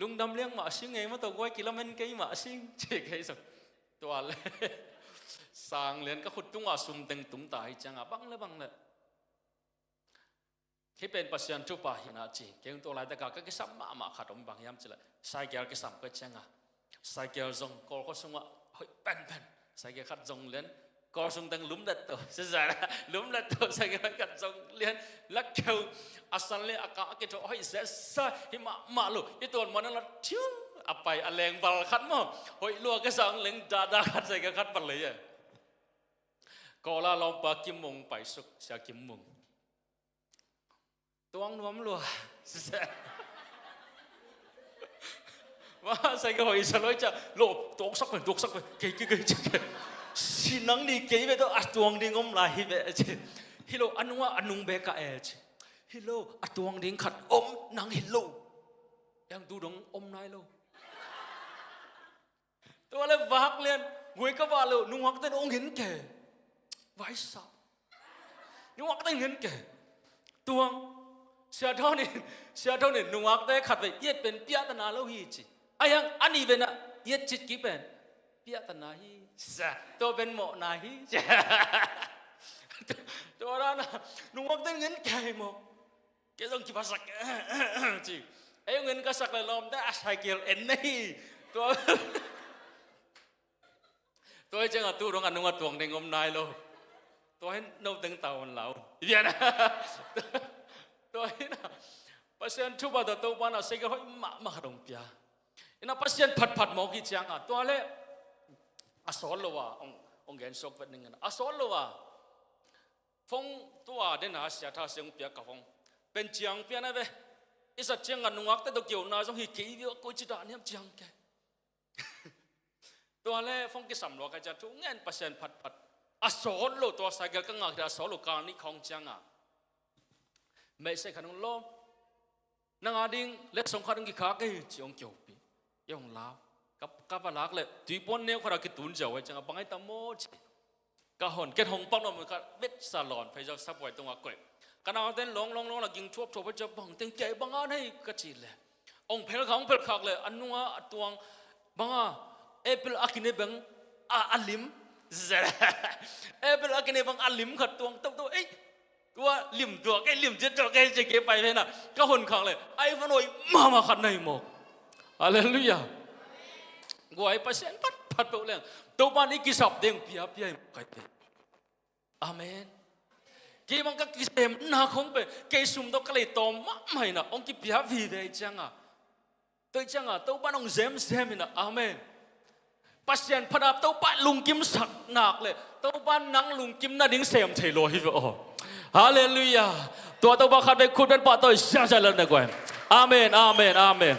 Lungdam liang mah sing ngei maw tawh guai kilamen kei mah sing ci kei zong tua le sang lian ka khut tunga sum teng tung ta hi cianga bang le bang le. Hih pen Pasian thupha hina ci keng tua laitaka ka kisam mahmah khat om bang hiam cila cycle kisam ka cianga cycle zong kawlkhaw sungah hoih penpen cycle khat zong lian kawl sung teng lumlet to sisa lumlet to cycle khat zong lian lakkeu a san le a ka a kitho hoih sesa hi mahmah lo i tuan mana la thiu a pai a leng bal khat maw hoih lua ka sang leng dada khat cycle khat bal lei e. Kawla lawmpa Kim Mung paisuk sia Kim Mung. Tuang nuam lua. Masa ka hoih sa loi ca lo tuaksak ve tuaksak ve kei kei kei ci kei. Si nang ni kei ve tawh a tuang ding om lai hi ve ci. Hi lo a nungah a nung be ka e ci. Hi lo a tuang ding khat om nang hi lo. Yang tu dong om nai lo. Tua le vak lian guai ka vah lo nungak ten ong hin ke. Vaisa nungak ten hin ke. Tuang sia thon in sia thon in nungak te khat vei iet pen piahtana lo hi ci. Ayang ani vena iet cit ki pen piahtana hi. Sa tua pen mawhna hi. Tua rana nungak ten hin ke maw. Kei zong kiphasak ci. Ei ong en ka sak le lawmte a cycle en na hi. Tua tua hi cianga tu dong a nunga tuang ding om nai lo. Tua hin no teng tau on lau. Iana tua hina Pasian thupha tua Topa na cycle hoih mahmah khat ong pia. Ina Pasian phatphat mawk hi cianga tua le a sawl lo a ong gen suak vet ning a sawl lo a. Phone tua dena sia tha siang pia ka phone pen ciang pia na ve. I sat ciang a nungak te to kiu na zong hi kei vio koi ci da niam ciang ke. Tua le phone kisam lua ka cia thu ngen Pasian phat phat. A sawt lo tua cycle ka ngak a sawt lo kal ni khong ciang a. Mei se khanung lo. Nang a ding le song khat ong ki kha ke ci ong kiu pi. I hong lau. Ka, ka va lak leh tuipuan neu khat ah kitun ziau ahih ciangah bang ahi tam maw ci. Ka hon, ken hong pak nuam kha, vetsa lawn phei ziau sabuai tungah koih. Ka naute in lawng lawng lawng la ging thuapthuap ahih ciang bang teng kei bang a nei ka cih leh, hong phel khak hong phel khak leh a nungah a tuang bang a, apple a kine bang a, a lim. Apple a kine bang a lim khat tuang toto, ei, tua lim tuak ei, lim ciat tuak ei ci kei pai ven a, ka hon khak leh iPhone hoih mahmah khat nei mawk. Halleluiah. Guai, Pasian phatphat peuh leng Topa'n i kisap ding pia pia hi mawk hi. Amen. Kei bang ka kisem nak hong pen, kei sum tawh ka lei tawm mahmah in ah hong kipia vive ahih ciangah, tua ahih ciangah Topa'n hong zemzem in ah. Amen. Pasian phat a Topa lungkimsak nak leh Topa'n nang lungkim nading sem thei lua hi ve aw. Halleluiah. Tua Topa khatvei khut beng pahtawi siangsiang lel na guai. Amen, amen, amen.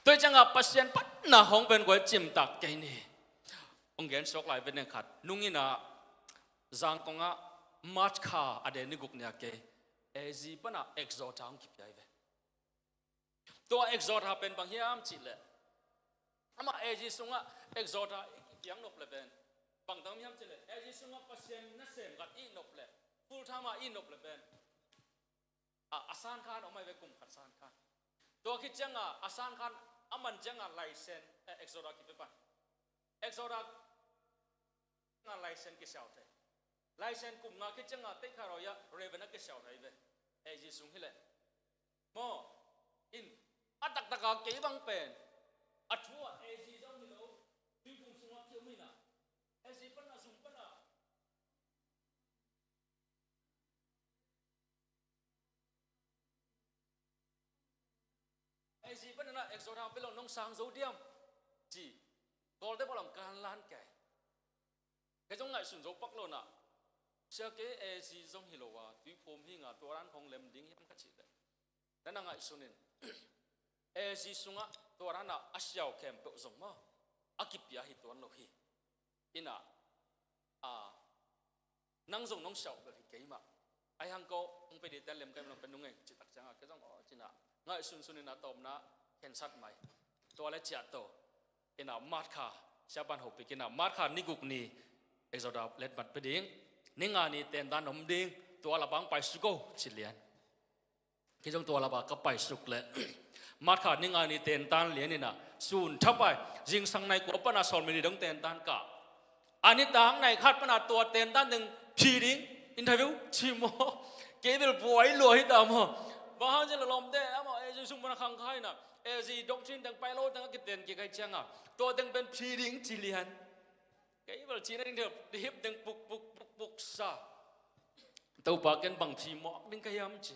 Tua ahih ciangah Pasian phat nak hong pen guai, cimtak kei ni. Hong gen suak lai ve ning khat. Nung in ah Zangkong ah March kha a den ni guk ni a kei A Z pan ah exhorter hong kipia hi ve. Tua exhorter pen bang hiam cih leh, amah A Z sungah exhorter i kipiak nop leh pen bang tam hiam cih leh, A Z sungah Pasian nasem khat i nop leh, full time ah i nop leh pen, a, a san khan om ahi ve, kum khat san khan. Tua khit ciangah a san khan a man ciangah license, eh, exhorter kipia pan. Exhorter nga license kisiau thei. License kum nga khit ciangah tei kha roi ah Reverend a kisiau thei ve. A Z sung hi leh. Maw, in, a taktak a kei bang pen a thu ah A Z zong hi lo, tuiphum sungah ki-um in ah, A Z pan a, sung pan a, A Z pan in ah exhorter pia lo nong sang zo diam ci. Kawlte bang lam kan lan kei. Kei zong ngaihsun zo pak lo in ah, sia, kei A Z zong hi lo a, tuiphum hi nga, tua dan kong lem ding hiam ka cih leh, na na ngaihsun in, A Z sungah tua dan ah a siau khempeuh zong maw, a kipia hi tuan lo hi. In ah, a, nang zong nong siau bel hi kei mah. Ahi hang ko hong pia ding teh lem kei mah, nong pia nung ei, cih tak ciangah kei zong aw ci in ah, ngaihsunsun in ah tawpna khensat mai. Tua leh ciah to in ah March kha, siapa'n hopih in ah March kha ni guk ni exhorter letmat pia ding, ni nga ni tentan om ding, tua leh bang paisuk o ci lian. Kei zong tua leh bang ka paisuk leh March kha ni nga ni tentan lian in ah, sun thapai, zingsang nai kua pan a sawlmi nih dong tentan kah. A nitak nai khat pan a tua tentan ding phi ding, interview ci maw. Kei bel buai lua hi ta maw. Bang hang ci leh lawmte, amah A Z sung pan a khang kha in ah, A Z doctrine teng pai lo teng a kiten kik ahih ciangah, tua teng pen phi ding ci lian. Kei bel cina ding thei, hip ding puk puk puk puk sa. Topa, ken bang phi mawk ding ka hiam ci.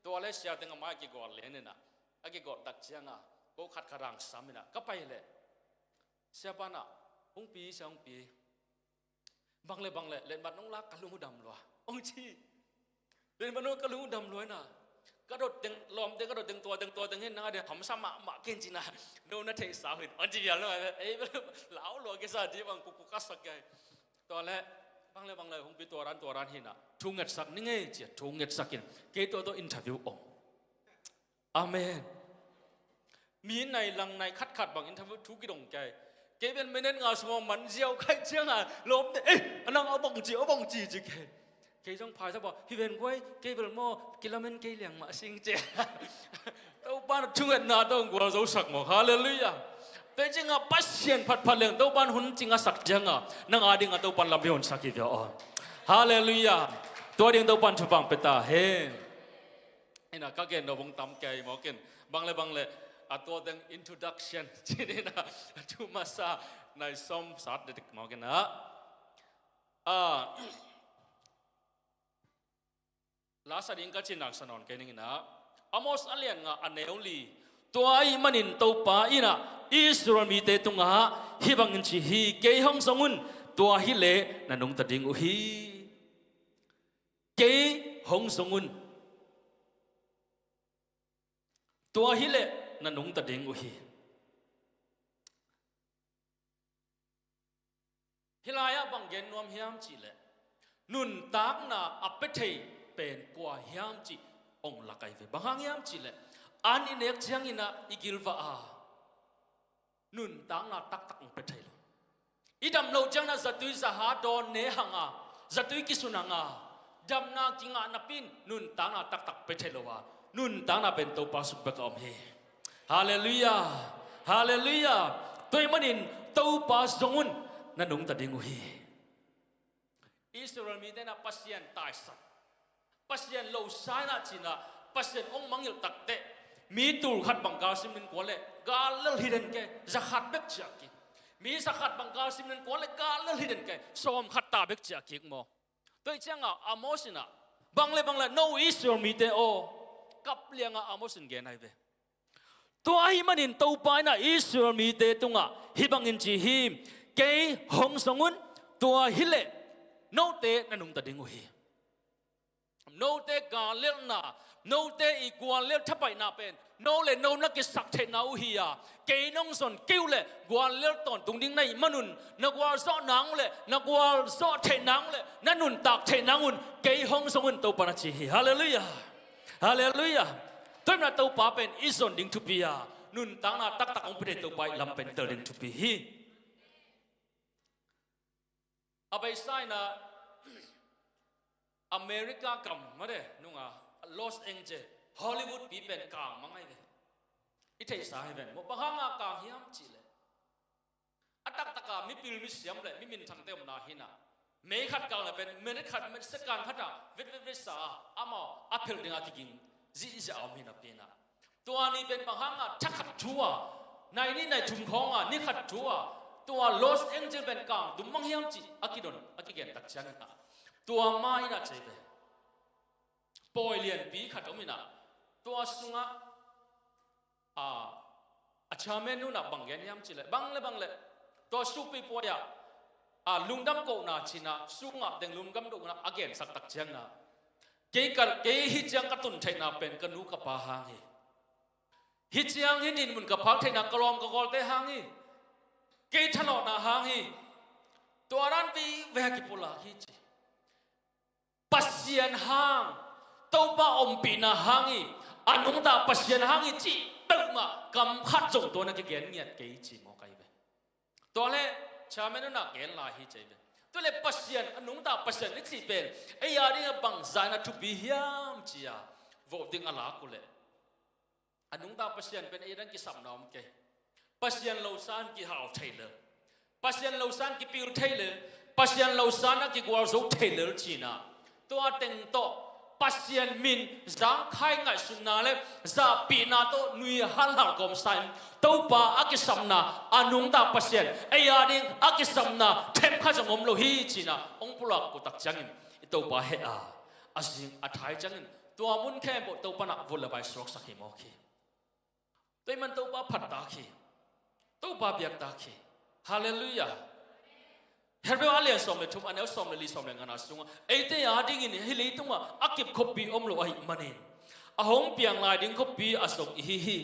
Tua leh sia teng a mai a kigawt lian in ah, a kigawt tak ciangah ko khat khat hong sam in ah ka pai leh, siapa'n ah, hong pi, sia, hong pi. Bang leh bang leh letmat nong lak ka lung uh dam lua, hong ci. Letmat nong lak ka lung uh dam lua in ah, ka dot teng, lawmte ka dot teng, tua teng tua teng hi, nang a di'n hamsa mahmah ken ci in ah, no na theihsa uh hi, hong ci vial lo. Ei, lau lua kisa, ci bang kukuk ka sak kei. Tua leh bang leh bang leh hong pi, tua dan tua dan hi in ah, thu ngetsak ning ei ci a, thu ngetsak in, kei tua tawh interview om. Amen. Mi nai lang nai khat khat bang interview thu kidong kei. Kei bel minute nga sung a man ziau ka hih ciangah lawmte, eh, a nang a bang ci, a bang ci ci kei. Kei zong phai sa bang hi ven guai, kei bel maw kilamen kei liang mah sing ci. Topa'n thungetna tawh hong gualzo sak mawk. Halleluiah. Tua ahih ciangah Pasian phatphat leng Topa'n hun cing a sak ciangah, nang a dingah Topa'n lam hong honsak hi ve aw. Halleluiah. Tua ding Topa'n thupha pia ta hen. In ah ka gen nop hong tam kei mawk in. Bang leh bang leh, a, tua teng introduction ci-in ah, a thu masa nai sawm sat dedik mawk in ah. A, la sa ding ka cih nak sa nawn kei ning in ah. Amos a lian nga a neu li. Tua ahih manin Topa in ah Israel mite tungah hih bangin ci hi: Kei hong zong un, tua hi leh na nungta ding uh hi. Kei hong zong un, tua hi leh na nungta ding uh hi. Hih lai-ah bang gen nuam hiam cih leh, nuntakna a pia thei pen kua hiam cih hong lak ahi ve. Bang hang hiam cih leh, an i nek ciangin ah i gilvah a, nuntakna taktak hong pia thei lo. I dam loh ciangin ah zatui zaha dawn ne hang a, zatui kisun hang a, damna kingah napi in nuntakna taktak pia thei lo a, nuntakna pen Topa sung bek a om hi. Halleluiah. Halleluiah. Tua ahih manin Topa zong un, na nungta ding uh hi. Israel mite in ah Pasian taisan, Pasian losan in ah ci-in ah, Pasian hong mangngilh takteh, mi tul khat bang gal sim ding kuan leh gal lel hi den kei, za khat bek ci-a kik. Mi za khat bang gal sim ding kuan leh gal lel hi den kei, sawm khat ta bek ci-a kik maw. Tua ahih ciangah Amos in ah, bang le bang le no Israel mite aw, kap liangah Amos in gen ahi ve. Tua ahih manin Topa in ah Israel mite tungah hih bangin ci hi, kei hong zong un, tua hileh note na nungta ding uh hi. Note gal lelhna, note i guallel thapaihna pen no le no na kisak theihna uh hi a, kei nong zon kei uh leh guallel tawntung ding na hih manun, na gualzawh nang uh leh na gualzawh theih nang uh leh na nuntak theih nang un, kei hong zong un, Topa in ah ci hi. Halleluiah. Halleluiah. Tua ahih manin ah Topa pen i zon ding thupi a, nuntakna taktak hong pia thei Topa i lam pen i tel ding thupi hi. A beisa in ah America gam mah de nung a, Los Angeles, Hollywood pi pen kang mang ahi ve. I theihsa hi ven maw, bang hang a kang hiam cih leh, a taktak a mipil misiam le mi minthangte omna hi-in ah, mei khat kang le pen minute khat, second khat a vet vet vet sa a, amau a phelh ding a kiging zihziah a om hi napi in ah, tua ni pen bang hang a thakhat thu a, nai nih nai thum khawng a ni khat thu a, tua Los Angeles pen kang tum mang hiam cih a kidon, a kigen tak ciangin ah, tua ma in ah ci ve, pawi lianpi khat om in ah, tua sungah a, a chairman nu in ah bang gen hiam cih leh, bang le bang le tua supi pawi ah, a, lungdam kohna ci-in ah, sungah teng lungdam kohna a gensak tak ciangin ah, kei ka, kei hih ciang ka tun theihna pen ka nu ka pa hang hi. Hih ciang hih dinmun ka phak theihna ka lawm ka gawlte hang hi. Kei thalawhna hang hi. Tua dan vive a kipulak hi ci. Pasian hang, Topa ompihna hang hi, a nungta Pasian hang hi cih peuhmah kam khat zong tua na kigen ngiat kei ci mawk ahi ve. Tua leh chairman nu in ah gen lai hi ci ahi ve. Tua leh Pasian, a nungta Pasian i cih pen ei a dingah bangzah in ah thupi hiam ci-a vote ding a lak uh leh, a nungta Pasian pen ei dang kisapna om kei. Pasian losan kihau thei lel, Pasian losan kipil thei lel, Pasian losan a kigualzo thei lel ci-in ah, tua teng tawh Pasian min zangkhai ngaihsutna le zahpihna tawh nui halhal kawmsa in, Topa a kisapna, a nungta Pasian ei a ding a kisapna themkhat zong om lo hi ci-in ah hong pulak uh tak ciangin, i Topa heh a, a zing a thai ciangin tua mun khempeuh Topa in ah vun le vai suaksak hi mawk hi. Tua ahih manin Topa phat tak hi. Topa biak tak hi. Halleluiah. Hebrew a lian sawm le thum, a neu sawm le li, sawm le ngana sungah, eite a dingin hih leitungah a kip khuapi om lo ahih manin, a hong piang lai ding khuapi a zong ihi hi.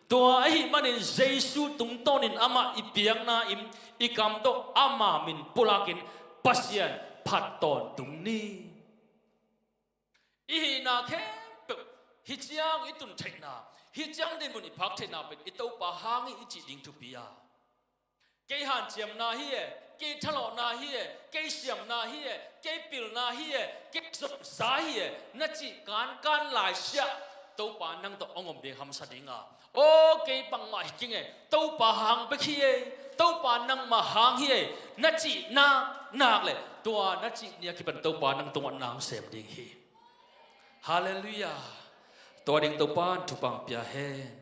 Tua ahih manin Jesu tungtawnin amah i biakna in i kam tawh ama min pulakin Pasian phat tawntung ni. I hihna khempeuh, hih ciang i tun theihna, hih ciang dinmun i phak theihna pen i Topa hang hi i cih ding thupi a. Kei hanciamna hi e, kei thalawhna hi e, kei siamna hi e, kei pilna hi e, kei zongza hi e, na cih kankan laisiah Topa nang tawh hong om ding hamsa ding a. Aw, kei bangmah hi keng e, Topa hang bek hi e, Topa nangmah hang hi e, na cih nak nak leh tua na cih ni a kipan Topa nang tungah na hong sem ding hi. Halleluiah. Tua ding Topa in thupha pia hen.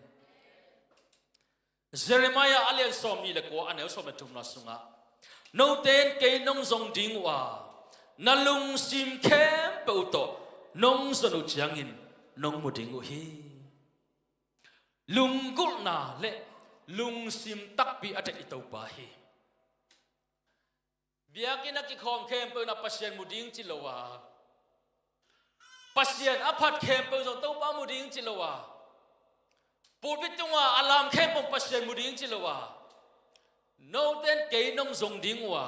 Jeremiah a lian sawmnih le kua, a neu sawm le thumna sungah, note in kei nong zong ding uh a, na lungsim khempeuh tawh nong zon uh ciangin nong mu ding uh hi. Lunggulhna le lungsim takpi a theih i Topa hi. Biakinn a kikhawm khempeuh in ah Pasian mu ding ci lo a, Pasian a phat khempeuh zong Topa mu ding ci lo a, pulpit tungah a lam khempeuh Pasian mu ding ci lo a, note in kei nong zong ding uh a,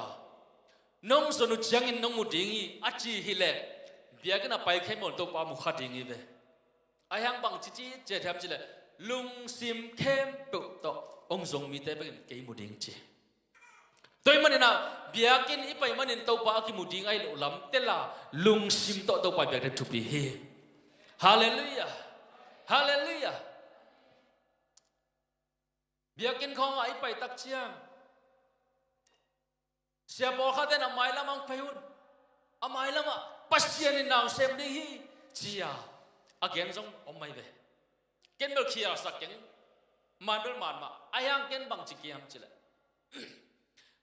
nong zon uh ciangin nong mu ding hi a ci hileh, biakinn a pai khempeuh Topa mu kha ding hi ve. Ahi hang bang cici ci hiam cih leh, lungsim khempeuh tawh hong zong mite bekin kei mu ding ci. Tua ahih manin ah, biakinn i pai manin Topa a kimu ding ahih loh lam tel a, lungsim tawh Topa biakinn thupi hi. Halleluiah. Halleluiah. Biakinn khawngah i pai tak ciang, sia pawlkhat in a mailam ah hong pai un, a mailam ah Pasian in na hong sem ding hi, ci-a a gen zong om mai ve. Ken bel khialsak keng, man bel man mah, ahi hang ken bang ci hiam cih leh,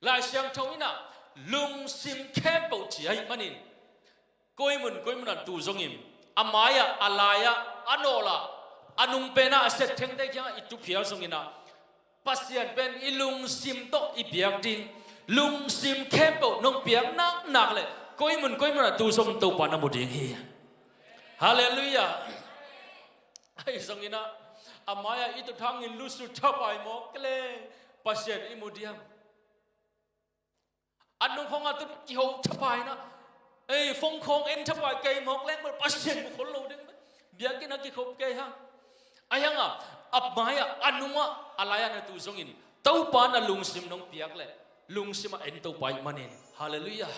Lai Siangtho in ah lungsim khempeuh ci ahih manin, koi mun koi mun ah tu zongin, a mai-ah, a lai-ah, a nawl-ah, a nung pen ah a siat thengte kiangah i tu phial zongin ah, Pasian pen i lungsim tawh i biak ding, lungsim khempeuh nong biak naknak leh, koi mun koi mun ah tu zong Topa na mu ding hi. Halleluiah. Ahi zongin ah, a mai-ah i tut hangin lusu thapai mawk leh Pasian i mu diam? A nung khawngah tut kiho thapai in ah, ei, phone khawng en thapai kei mawk leng bel Pasian mu khol lo ding. Biakinn ah kikhop kei hang. Ahi hang ah, a mai-ah, a nung ah, a lai-ah na tu zongin, Topa na lungsim nong piak leh, lungsim ah en Topa ahih manin. Halleluiah.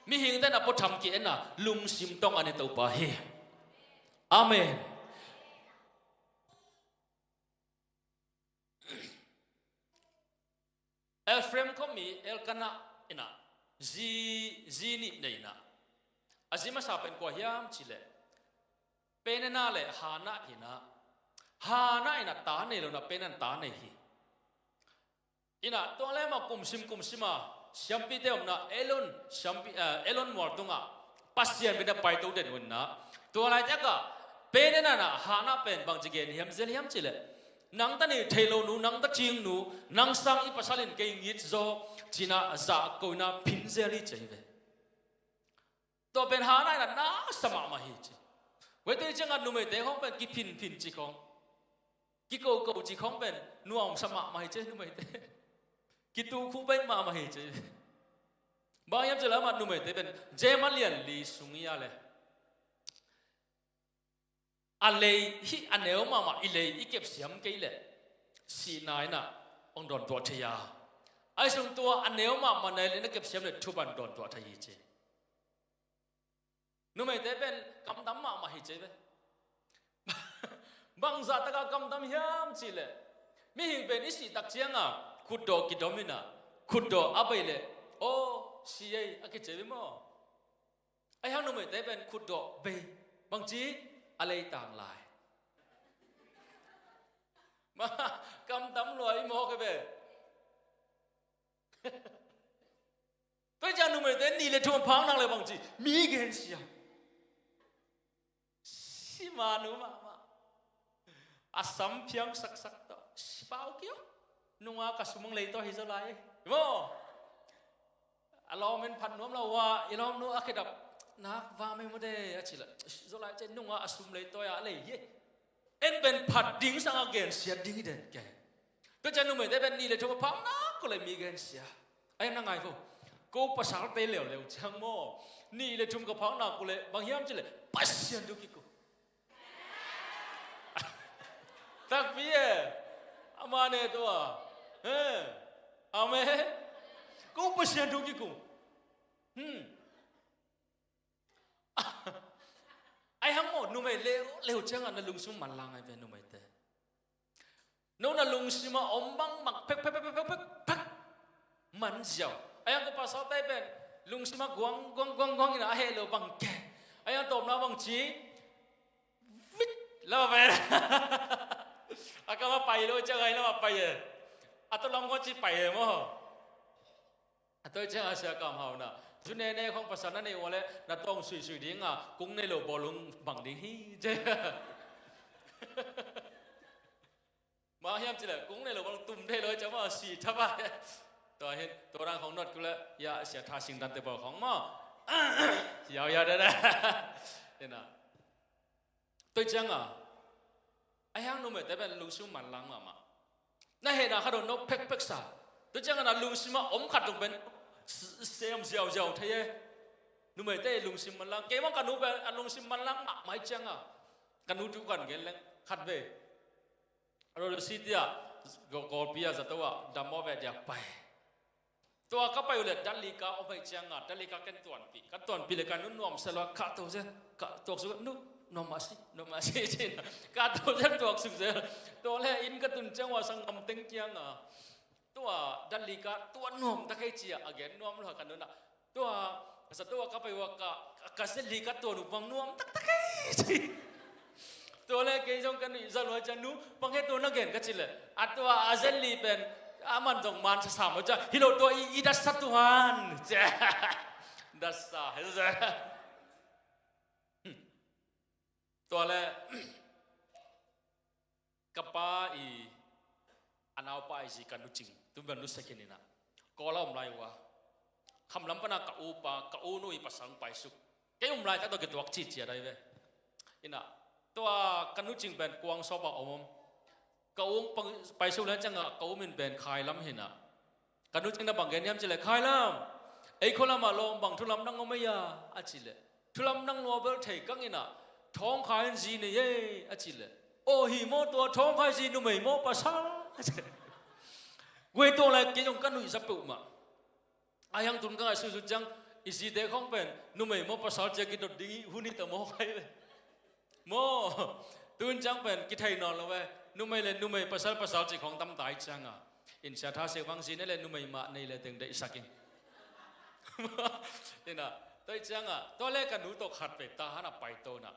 Mihingte in a puatham ki-en a, lungsim tawh en Topa hi. Amen. Ephraim khuami Elkanah in ah zi, zi nih nei in ah, a zi masa pen kua hiam cih leh, Peninnah leh Hannah hi in ah, Hannah in ah ta nei lo in ah, Peninnah in ta nei hi. In ah, tua lai-ah kumsim kumsim a, siampite omna Elon, siampi, eh, Elon mual tungah Pasian pen a paito den uh in ah, tua laitak ah Peninnah in ah Hannah pen bangci gen hiam zel hiam cih leh, nang ta ni thei lo nu, nang ta cing nu, nang sang i pasal in kei ngit zaw, ci-in ah zahko in ah phin zel hi ci hi ve. Tua pen Hannah in ah na sa mahmah hi ci. Tua ahih ciangah numeite khawng pen kiphinphin ci khawng, kikoko ci khawng pen nuam sa mahmah hi ci numeite. Kitukhu pai mahmah hi ci. Bang hiam cih leh amah numeite pen James a lian li sung i a leh, a lei hi, a neu mahmah i lei i kepsiam kei leh, sihna in ah hong dawntuah thei a, ahi zong tua a neu mahmah na lei na kepsiam leh thupha hong dawntuah thei hi ci. Numeite pen kamdam mahmah hi ci ve. Bangzah takah kamdam hiam cih leh, mihing pen i sih tak ciangah khutdawh kidom in ah, khutdawh a bei leh, aw, si ei, a kici ve maw. Ahi hang numeite pen khutdawh bei, bangci, a leitang lai. Mah, kamdam lua i mawk hi ve. Tua ciang numeite nih le thum a phak nak leh bangci, mi gensia. Simanu mahmah. A sam phiang saksak tawh, si pau kio. Nunga ka sum hong leitawi hi zaw lai. Maw. A lawm in phat nuam lo a, i lawmnu a khedap nak va mei mawk de a ci leh, zaw lai ci, nunga a sum leitawi a lei hi. En pen phat ding sangin a gensiat ding hi den kei. Tua ciang numeite pen nih le thum a phak nak uh leh mi gensia. Ahi hang na ngai vo. Ko pasalte leuleu ciang maw, nih le thum ka phak nak uh leh bang hiam cih leh Pasian thu kiko. Takpi e. Ama ne tua. He. Amen. Ko Pasian thu kiko. Hmm. Ahi hang maw, numei leuleu ciangah na lungsim manlang ahi ve numeite. No na lungsim a om bangbang phek phek phek phek phek phek man ziau. Ahi hang ko pasalte pen lungsim a guang guang guang guang in a heh lo bang kei. Ahi hang tawpna bangci, vit lam a pai. A kam a pai lo ciang ahi lam a pai e. A tawlam khawng ci pai e maw. A tua ciang a Sia Kam Hau na, zu nene khawng pasal na neih uh leh na tawng suisui ding a, kung nei lo bawlung bang ding hi ci. Bang hiam cih leh kung nei lo bawlung tum thei lo ciang maw, si thapai. Tua hin tua dan khawng nuat kul leh, ya, Sia Tha Sing Dante pawl khawng maw. Yau ya dada. Ina. Tua ciang a, ahi hang numeite pen lungsim manlang mahmah. Na hehna khat uh nop phekphek sa. Tua ciang a na lungsim a om khat uh pen s-, sem ziauziau thei e. Numeite lungsim manlang. Keimah ka nu pen a lungsim manlang mahmah ciang a, ka nu thu kan gen leng khat vei. Royal City ah, Go-, Golpi ah zato ah, dammawh veh dia pai. Tua ka pai uh leh Dalika om ahih cianga, Dalika ken tuanpih. Ka tuanpih leh ka nu nuamsa lua, kahto zen, ka tuaksuk, nu, nuam mah si, nuam mah si, ci-in. Kahto zen tuaksuk zen. Tua leh inn ka tun ciang ua sanggam teng kianga, tua Dalika tua nuam tak ei ci-a, a gen nuam lua ka nu in ah. Tua, zato ah ka pai ua ka, ka, ka Dalika tua nu bang nuam taktak ei ci. Tua leh kei zong ka nuihzat lua ciang, nu, bang hi tua na gen ka cih leh, a tua a zenli pen, aman zong man sa sam lua ciang, hi lo tua i, i datsa tuan. Datsa, hi sa. Tua leh, ka pa i, a naupa i zi ka nu Cing, tu bel nu second in ah. Kawl ah om lai ua. Khamlam pana ka upa, ka u nu i pasal paisuk. Kei om laitak tawh kituak cihcia dai ve. In ah, tua ka nu Cing pen kuang sawpa om om. Ka u pang-, paisuk lian cianga ka u min pen Khailam hi in ah. Ka nu Cing na bang gen hiam cih leh, Khailam, ei khua lamah lawm bang thu lamdang om ei a, a cih leh, thu lamdang lua bel thei kang in ah, Thawngkhai in zi nei ei, a cih leh, aw hi maw, tua Thawngkhai zi numei maw pasal? A cih leh, guai tua lai kei zong ka nuihzat peuhmah. A hiang tun ka ngaihsut sut ciang, i zite khawng pen numei maw pasal ci-a kidot ding i hun hi ta maw khai ve. Maw, tun ciang pen kithei nawn lo ve. Numei le numei, pasal pasal cih khawng tam ta ahih cianga, in Sia Tha Siau bang zi nei le numei mah nei le teng deihsak in. In ah, tua ahih cianga, tua leh ka nu tawh khat vei Tahan ah paito in ah.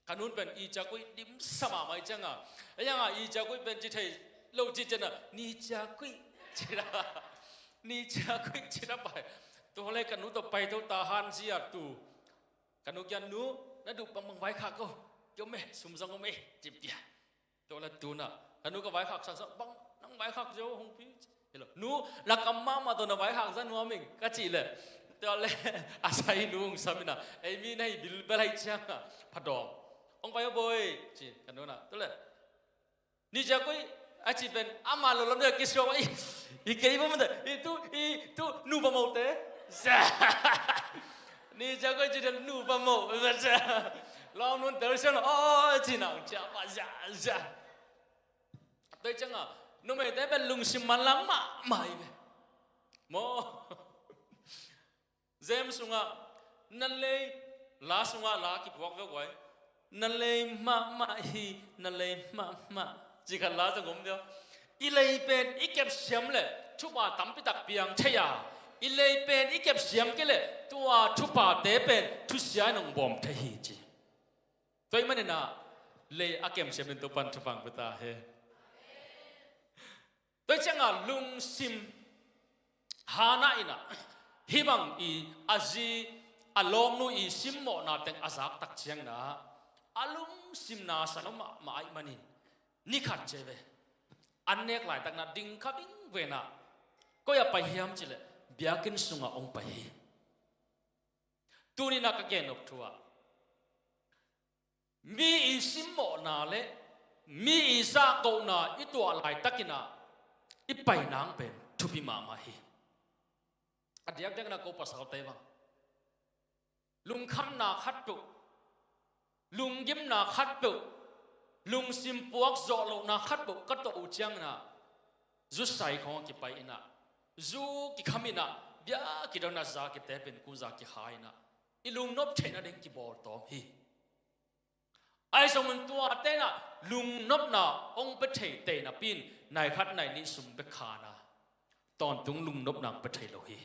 Ka nu in pen i ciakuih dimsa mahmah ahih cianga, a hianga i ciakuih pen ci thei lo cih cianga, ni ciakuih ci-in ah, ni ciakuih ci-in ah pai. Tua leh ka nu tawh paito Tahan zi-a tu. Ka nu kiang, nu, na duh bangbang vaikhak ko. Kei om e, sum zong om e, ci pia. Tua leh tu in ah, ka nu ka vaikhak sa sa, bang, nang vaikhak zo hong pi. Hi lo, nu, na kam mahmah tawh na vaikhak za nuam ing, ka cih leh. Tua leh, a sai nu hong sam in ah, ei mi na hi bilbel ahih cianga, pha dawm. Hong pai aw bawi, ci, ka nu in ah. Tua leh, ni ciakuih, a cih pen, ama lo lam dia kisuak, i, i kei bawm ta, i tu, i tu, nu pamo te. Za. Ni ciakuih ci dia nu pamo. Za. Lawm nun tel siang, aw, ci nang, cia, pa, za, za. Tua ahih cianga, numeite pen lungsim manlang mahmah hi ve. Maw. James sungah, na lei, la sungah la kipuak ve guai. Na lei mahmah hi, na lei mahmah. Ci khat la zong om deuh. I lei pen i kepsiam leh thupha tampi tak piang thei a, i lei pen i kepsiam kei leh tua thuphate pen thusia in hong bawm thei hi ci. Tua ahih manin ah, lei a kemsiam in Topan thupha hong pia ta hen. Tua ahih cianga lungsim, Hannah in ah, hih bang i, a zi, a lawmnu i simmawhna teng a zak tak ciangin ah, a lungsim na sa lo mahmah ahih manin, ni khat ci ve, an nek laitak in ah ding kha vingveng in ah, koi ah pai hiam cih leh, biakinn sungah hong pai hi. Tuni in ah ka gen nop thu ah, mi i simmawhna le mi i zahkohna i tuah laitakin ah i pai nang pen thupi mahmah hi. A diakdiakin ah ko pasalte bang, lungkhamna khatpeuh, lunggimna khatpeuh, lungsim puak zawh lohna khatpeuh ka tuah uh ciangin ah, zu sai khawng ah kipai in ah, zu kikham in ah, bia kidon ah za kitep in, kuza kihai in ah, i lungnop theihna ding kibawl tawm hi. Ahi zongin tuate in ah lungnopna hong pia thei tei napi in, nai khat nai nih sung bek kha in ah, tawntung lungnopna hong pia thei lo hi.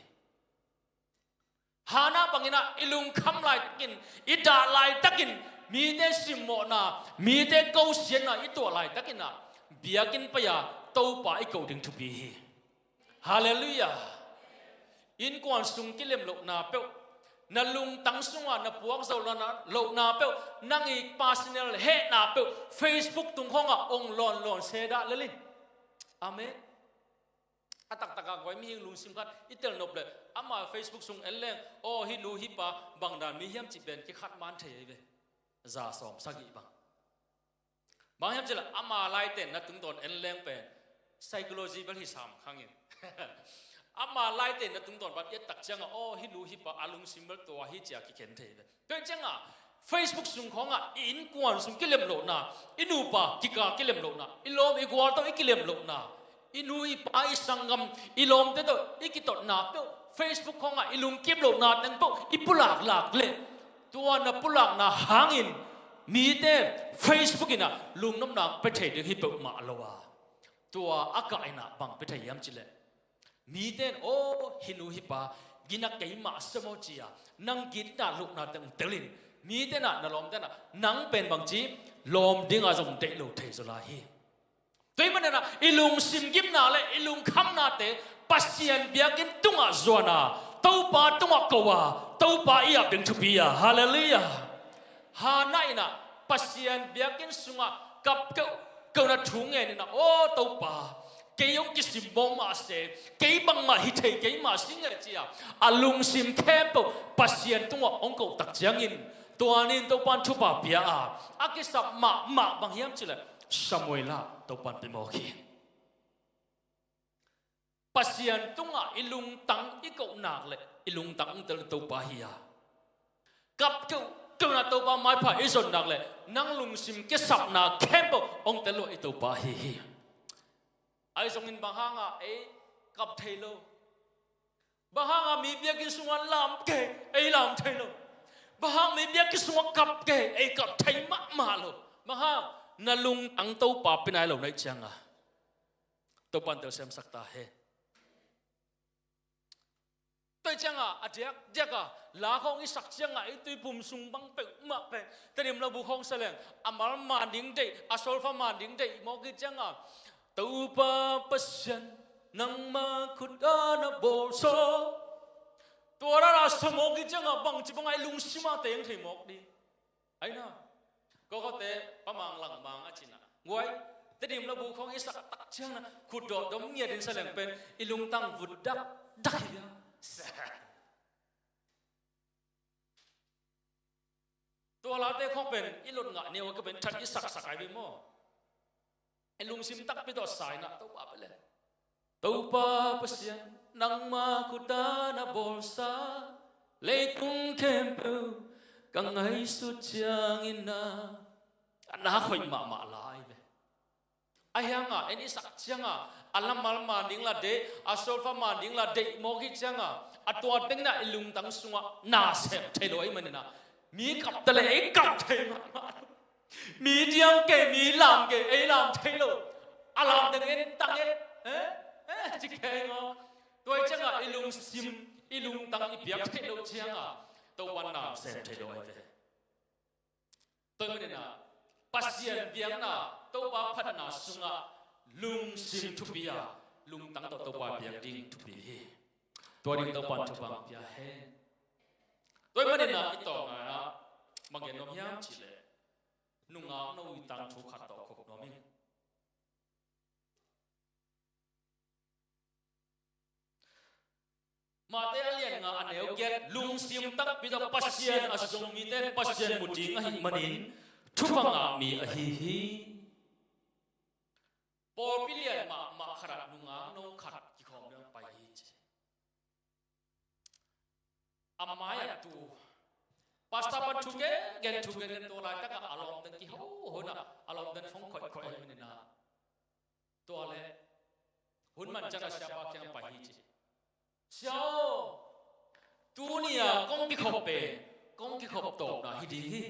Hannah bangin ah i lungkham laitakin, i dah laitakin, mite simmawhna, mite kosiatna i tuah laitakin ah, biakinn pai-a Topa i koh ding thupi hi. Halleluiah. Innkuan sung kilem lohna peuh, na lungtang sungah na puak zo lohna, lohna peuh, nang i personal hehna peuh, Facebook tung khawngah hong lawnlawn se dah lel in. Amen. A taktak a koi mihing lungsim khat i tel nop leh, ama Facebook sung en leng, aw, hih nu hih pa bangdan mi hiam cih pen kikhat man thei hi ve. Za sawm sagih bang. Bang hiam cih leh ama laite na tungtawn en leng pen psychology bel hi sam khang in. Ama laite na tungtawn pan i et tak ciangah, aw, hih nu hih pa a lungsim bel tua hi ci-a kikhen thei hi ve. Tua ciangah Facebook sung khawngah i innkuan sung kilem lohna, i nupa kikal kilem lohna, i lawm i gual tawh i kilem lohna, i nu i pa i sanggam i lawmte tawh i kitotna peuh, Facebook khawngah i lungkim lohna teng peuh i pulaklak leh, tua na pulakna hangin mite Facebook in ah lungnopna pia thei ding hi peuhmah lo a, tua a kah in ah bang pia thei hiam cih leh, mite in, "Aw, hih nu hih pa gina keimah sem aw," ci-a nang gitna lohna teng telin, mite in ah, na lawmte in ah nang pen bangci lawm dingah zong deih lo thei zaw lai hi. Tua ahih manin ah i lungsim gimna le i lungkhamnate Pasian biakinn tungah zuan a, Topa tungah ko a, Topa i ap ding thupi a. Halleluiah. Hannah in ah Pasian biakinn sungah kap keuhkeuh in ah thu ngen in ah, "Aw Topa, kei hong kisim mawk mah se, kei bangmah hi thei kei mah sing e," ci-a a lungsim khempeuh Pasian tungah hong koh tak ciangin, tua ni in Topa in thupha pia a, a kisap mahmah bang hiam cih leh Samuel ah Topa in pia mawk hi. Pasian tungah i lungtang i koh nak leh i lungtang hong tel Topa hi a, kap keuhkeuh in ah Topa maipha i zon nak leh nang lungsim kisapna khempeuh hong tel uh i Topa ahi hi. Ahi zongin bang hangah ei kap thei lo? Bang hangah mi biakinn sungah lam kei, ei lam thei lo? Bang hang mi biakinn sungah kap kei, ei kap thei mahmah lo? Bang hang? Na lungtang Topa pia nai lo na hih ciangah Topa in telsiamsak ta hen. Tua ciangah a diakdiak a la khawng i sak ciangah i tuiphum sung bang peuhmah pen Tedim labu khawng sa leng, a mal man ding deih, a solfa man ding deih mawk hih ciangah, "Topa Pasian, nangma khut a na bawlsa," tua dan a sa mawk hih ciangah bangci bangah i lungsim ah teng thei mawk ding. Aina, kokote pamang langmang a cina guai, Tedim labu khawng i sak tak ciangin ah khut dawhdawm ngiat in sa leng pen i lungtang vut dakdak hi a. Tua late khawng pen i lot ngah neu a, ka pen that i saksak ai ve maw? I lungsim takpi tawh sa in ah Topa pia leh, "Topa Pasian, nangma khut a na bawlsa, leitung khempeuh ka ngaihsut ciangin ah," a na hoih mahmah lai ve. Ahi hangah en i sak ciangah a lamal man ding la deih, a solfa man ding la deih mawk hih ciangah a tua teng in ah i lungtang sungah na sem thei lo ahih manin ah mi kap ta leh ei kap thei mahmah lo. Mi diang kei, mi lam kei, ei lam thei lo. A lam teng en tang et, eh, eh, ci kei maw? Tua hih ciangah i lungsim, i lungtang i piak theih loh ciangah Topa in na sem thei lo ahi ve. Tua ahih manin ah Pasian biakna, Topa phatna sungah lungsim thupi a, lungtang tawh Topa biak ding thupi hi. Tua ding Topa in thupha pia hen. Tua ahih manin ah i tawpna ah bang gen nuam hiam cih leh, nungakno i tangthu khat tawh khuk nuam ing. Mate a lian nga a neu giat, lungsim takpi tawh Pasian a zong mite in Pasian mu ding ahih manin thupha ngah mi ahi hi. Pawlpi lian mahmah khat ah nungakno khat kikhawm ding pai hi ci. A mai-ah tu pastor pan thu gen, gen thu gen, gen tua laitakah a lawmten kiho hon ah, a lawmten phone khoih khoih ahih manin ah, tua leh hun man ciang a siapa kiang pai hi ci. "Sia aw, tuni-a kong kikhop pen kong kikhop tawpna hi ding hi.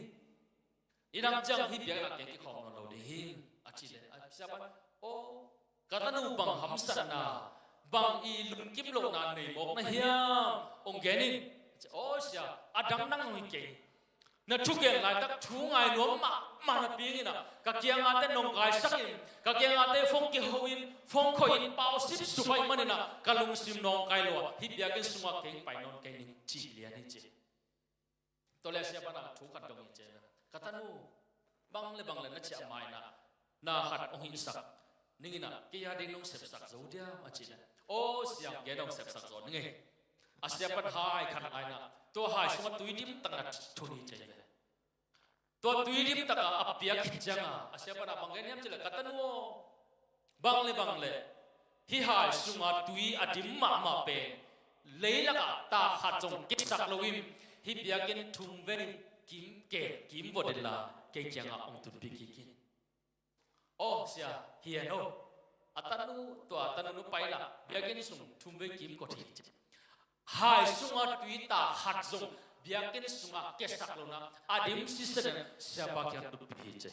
Nidang ciang hih biakna kei kikhawm nawn lo ding hi," a cih leh a siapa in, "Aw, ka tanu bang hamsatna, bang i lungkim lohna nei mawk na hiam? Hong gen in." "Aw sia, a dang nang hi kei. Na thugen laitak thu ngai nuam mahmah napi-in ah ka kiangate nong kaisak in, ka kiangate phone kiho in, phone khoih in, pau sipsup ahih manin ah ka lungsim nawngkai lua, hih biakinn sungah kei pai nawn kei ning," ci lian hi ci. Tua leh a siapa in ah thu khat dong hi ci. "Ka tanu, bang le bang le na ciah ma-in ah na khat hong hihsak ning in ah, kei a ding nong sepsak zo diam?" a cih leh, "Aw sia, kei a ding hong sepsak zo ning ei." A siapa in hai khat la-in ah tua hai sungah tui dimtak na thun hi ci ve. Tua tui dimtak a a piak khit ciangah a siapa in ah bang gen hiam cih leh, "Ka tanu aw, bang le bang le hih hai sungah tui a dim mahmah pen leilakah tak khat zong kisak lo in, hih biakinn thung ven in, kim kel, kim vot inla kei kiangah hong tunpih kik in. Aw sia, hi hen aw. A tanu, tua a tanu nu pai la, biakinn sung thum vei kim kot hi ci. Hai sunga tui ta khat zong biakinn sungah kiasak lo na, a dim sitset in siapa kiang tunpih hi ci.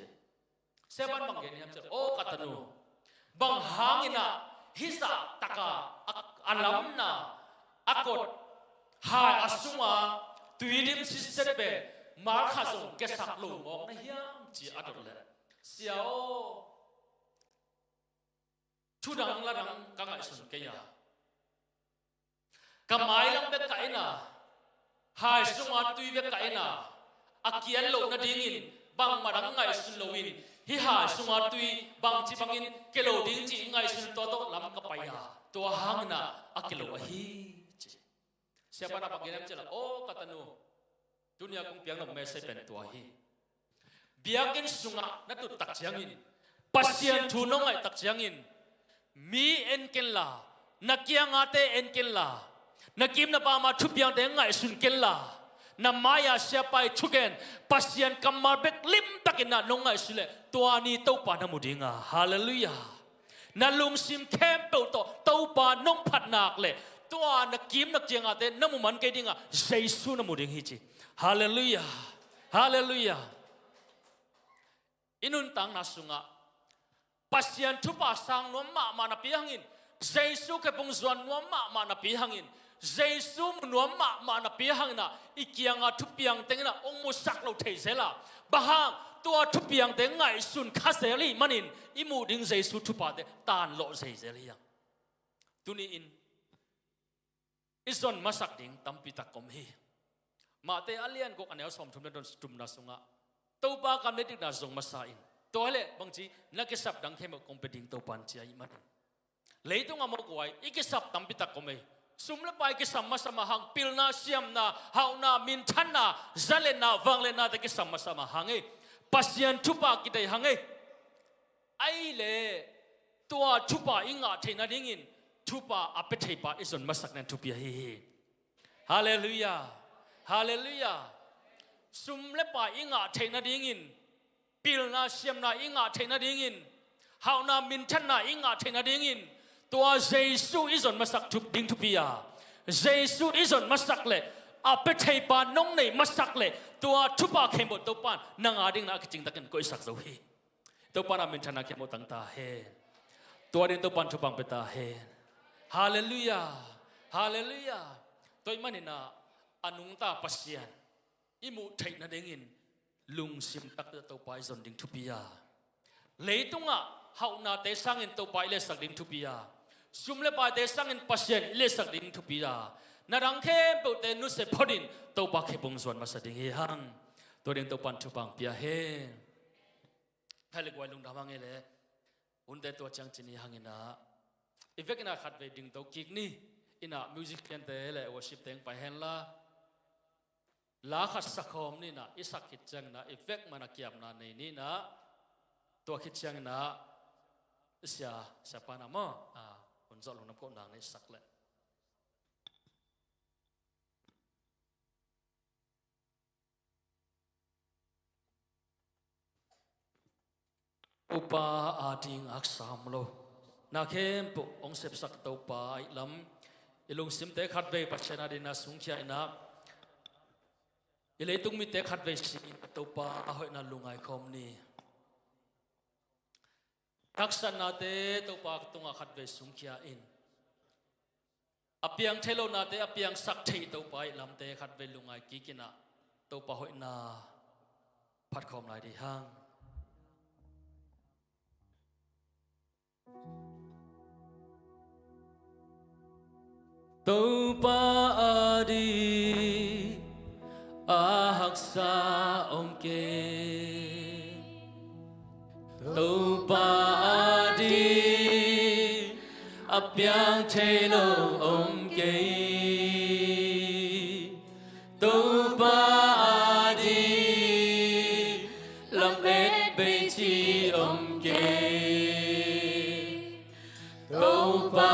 Siapa in bang gen hiam cih leh, aw ka tanu, bang hangin ah hih zah taka a, a lamna a kot hai a sunga tui dim sitset pen mal khat zong kiasak lo mawk na hiam ci a dot leh, sia aw, thu dang la dang ka ngaihsun kei a, ka mailam bek ka en a, hai sunga tui bek ka en a, a kian loh nadingin bangmah dang ngaihsun loin, hih hai sunga tui bangci bangin kia lo ding cih ngaihsun tawh tawh lam ka pai a, tua hangin ah a kia lo ahi ci. Siapa in ah bang gen hiam cih leh, aw ka tanu, tuni a kong piak nop message pen tua hi. Biakinn sungah na tut tak ciangin, Pasian thu nong ngaih tak ciangin, mi en kenla, na kiangate en kenla, na kim na pam a thupiangte ngaihsun kenla, na mai-a siapa ii thugen, Pasian kammal bek limtakin ah nong ngaihsun leh, tua ni Topa na mu ding a. Halleluiah. Na lungsim khempeuh tawh Topa nong phat nak leh, tua na kim na kiangate na mu man kei ding a, Jesu na mu ding hi ci. Halleluiah. Halleluiah. I nuntakna sungah Pasian thupha sang nuam mahmah napi hangin, Jesu khephung zuan nuam mahmah napi hangin, Jesu mu nuam mahmah napi hangin ah, i kianga thupiang tengin ah hong musak lo thei zel a, bang hang, tua thupiangte ngaihsun kha zel i hih manin, i muh ding Jesu thuphate tanlawh zeizel hi hang. Tuni-in i zon masak ding tampi tak om hi. Mate a lian guk a neu sawmthum le thumna sungah, Topa kam le dikna zong masa in. Tua hi leh bangci, na kisap dang khempeuh kong pia ding Topa in ci ahih manin, leitungah mawk guai i kisap tampi tak om hi. Sum le pai kisam masam a hang, pilna, siamna, hauhna, minthanna, zalenna, vangliatnate kisam masam a hang hi. Pasian thupha kidei hang hi. Ahih leh tua thupha i ngah theih nadingin, thupha a pia theipa i zon masakna in thupi ahi hi. Halleluiah. Halleluiah. Sum le pai i ngah theih nadingin, pilna siamna i ngah theih nadingin, hauhna minthanna i ngah theih nadingin, tua Jesu i zon masak thup ding thupi a, Jesu i zon masak leh, a pia theipa nong neih masak leh, tua thupha khempeuh Topa in nang a dingin a kicingtakin koihsak zo hi. Topa in a minthanna khempeuh tang ta hen. Tua dingin Topa in thupha hong pia ta hen. Halleluiah. Halleluiah. Tua ahih manin ah, a nungta Pasian i muh theih nadingin lungsim taktak Topa i zon ding thupi a, leitungah hauhnate sangin Topa i liatsak ding thupi a, sum le paite sangin Pasian i liatsak ding thupi a, na dang khempeuhte nusia photin Topa khephung zuan masa ding hi hang. Tua dingin Topa in thupha hong pia hen. Hei le guai, lungdam hang ei le. Hunte tua ciang ci ni hang in ah, i vek in ah khatvei dingto kik ni. In ah musiciante le worshipte hong pai hen la, la khat sakhawm ni in ah, i sak khit ciang in ah i vek mah in ah kiamna nei ni in ah, tua khit ciang in ah sia, siapa in ah maw, ah, hun zawh lungdam kohna nei sak leh. Topa ading haksa om lo, na khempeuh hong sepsak Topa ahih lam i lungsimte khatvei Pasian adingin ah sungkhia in ah, i leitung mite khatvei si in Topa a hoihna lungngai khawm ni. Haksatnate Topa tungah khatvei sungkhia in, a piang thei lonate a piangsak thei Topa ahih lamte khatvei lungngai kik in ah, Topa hoihna phatkhawm lai dih hang. Topa ading a haksa om kei. Topa ading a piang thei lo om kei. Topa ading lamet bei ci om kei. Topa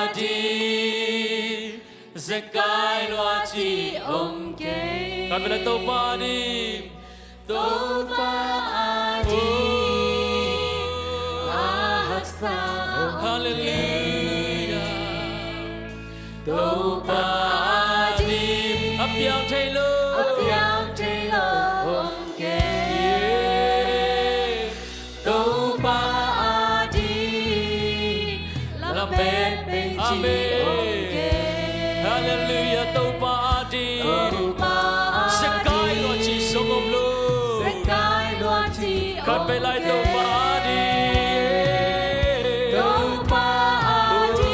ading zekai lua ci om kei. Khat vei lai Topa ading. Topa ading. Oh. A haksa. Hallelujah. Topa ading. A piang thei lo. A piang thei lo om kei. Yeah. Topa ading lamet pei ci om kei. Amen. Hallelujah. Topa ading. Topa ading. Zekai lua ci song om lo. Zekai lua ci om kei. Khat vei lai Topa ading. Topa ading.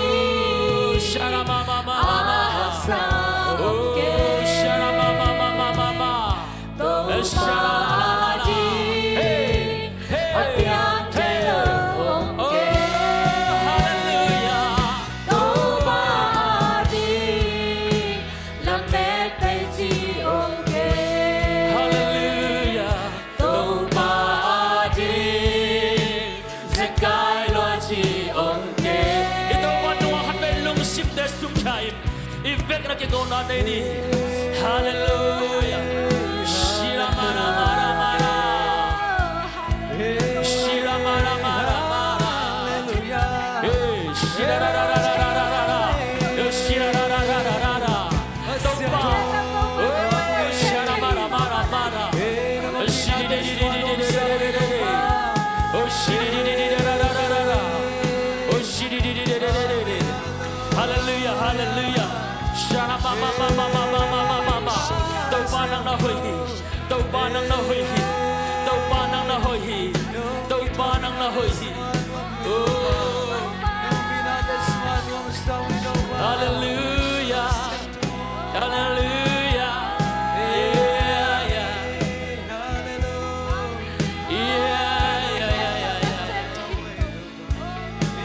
Oh, sha-la-ma-ma-ma-ma-ma. A haksa om kei. Oh, sha-la-ma-ma-ma-ma-ma. Topa ading. Hey, hey. A piang thei lo om kei. Oh, hallelujah. Topa ading lamet pei ci om kei. Hallelujah. Topa ading zekai lua ci om kei. I Topa tungah khat vei lungsim te sung kha in. I vekna kikona nei ni. Hallelujah. Shira mara mara mara. Shira mara mara mara. Hey, shira ra ra ra ra. Hey, shira ra ra ra ra. Topa. Oh, shira mara mara mara. Shiri di di di di di di di di di. Oh, shiri di di di di da da da da da. Oh, shiri di di di di di di di di. Hallelujah, hallelujah. Shara ma ma ma ma. Topa nang na hoih hi. Topa nang na hoih hi. Topa nang na hoih hi. Topa nang na hoih hi. Oh. Hallelujah. Hallelujah. Yeah, yeah. Yeah, yeah, yeah, yeah, yeah.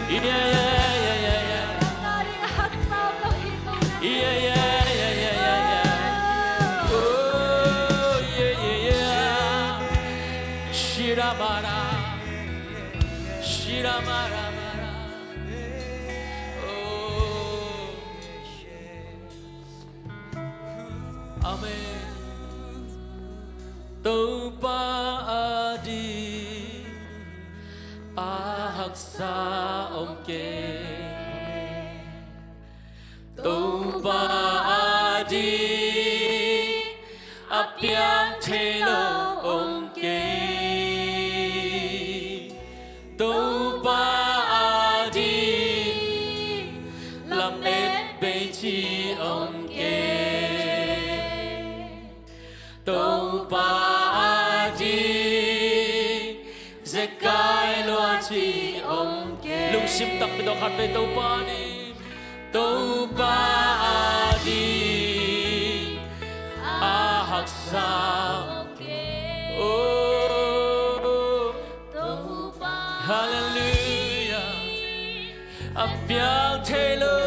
Yeah, yeah, yeah, yeah, yeah. Yeah, yeah, yeah, yeah, yeah, yeah. Oh, yeah, yeah, yeah. Shira mara. Shira mara mara. Oh. Amen. Topa ading a haksa om kei. Topa ading a piang thei lo om kei. Topa ading lamet pei ci om kei. Topa ading zekai lua ci om kei. Lungsim takpi tawh khat vei Topa ading. Topa ading a haksa. Oh, Topa. Hallelujah. A piang thei lo.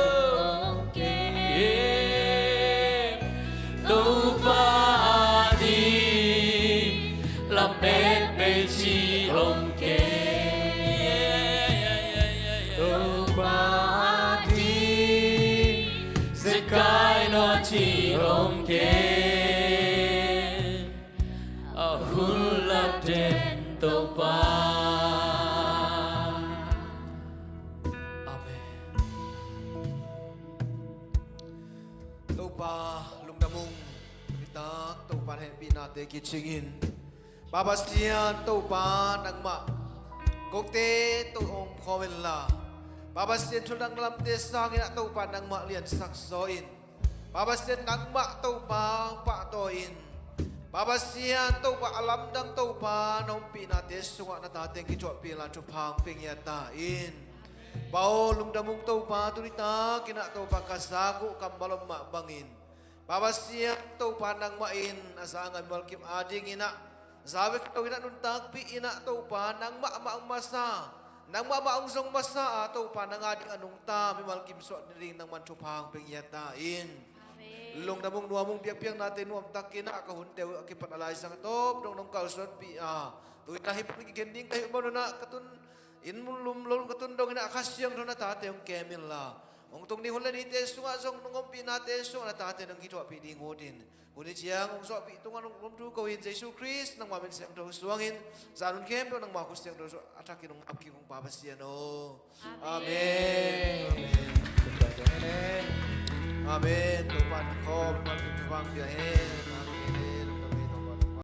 Yeah. Topa ading lamet pei ci om kei. Topa ading zekai lua ci om kei. A hun la den Topa. Amen. Topa lungdam ung. Nitak Topa hehpihnate kicingin, Pa Pasian Topa nangmah kote tawh om khawm inla, Pa Pasian thu danglamte sangin ah Topa nangmah liansak zaw in. Pa Pasian nangmah Topa pahtawi in. Pa Pasian Topa a lamdang Topa na ompihnate sungah na tate kithuahpih inla thupha hong pia ngiat ta in. Pa aw lungdam ung Topa, tuni takin ah Topa ka zak uh kammal om mah bangin, Pa Pasian Topa nangmah in a za a ngai mimal kim adingin ah za vek lo in ah nuntakpih in ah Topa nangmah mah hong masa, nangmah mah hong zong masa a Topa nang ading a nungta mimal kim suah nading nangman thupha hong pia ngiat ta in. Amen. Lungdam ung, nuam ung, biakpiaknate nuamtakin ah ka hunte uh a kipat a laizang a tawp dong nong kalsuanpih a, tu-in ah hih pan kikhen ding ka hih man un ah ka tun in mun lum lo ka tun dongin ah Kha Siangtho na tate hong kem inla, Hong tung ding hun le nite sungah zong nong ompihnate sungah na tate nong kithuahpih ding utin, hun ni ciang hong zawhpih tungah nong lungdam ko in, Jesu Khrist nangmah min siangtho suangin, zan hun khempeuh nangmah khut siangtho sungah a thakin hong apkik hong Pa Pasian aw. Amen. Amen. Amen. Topa in khawm, Topa in thupha pia hen.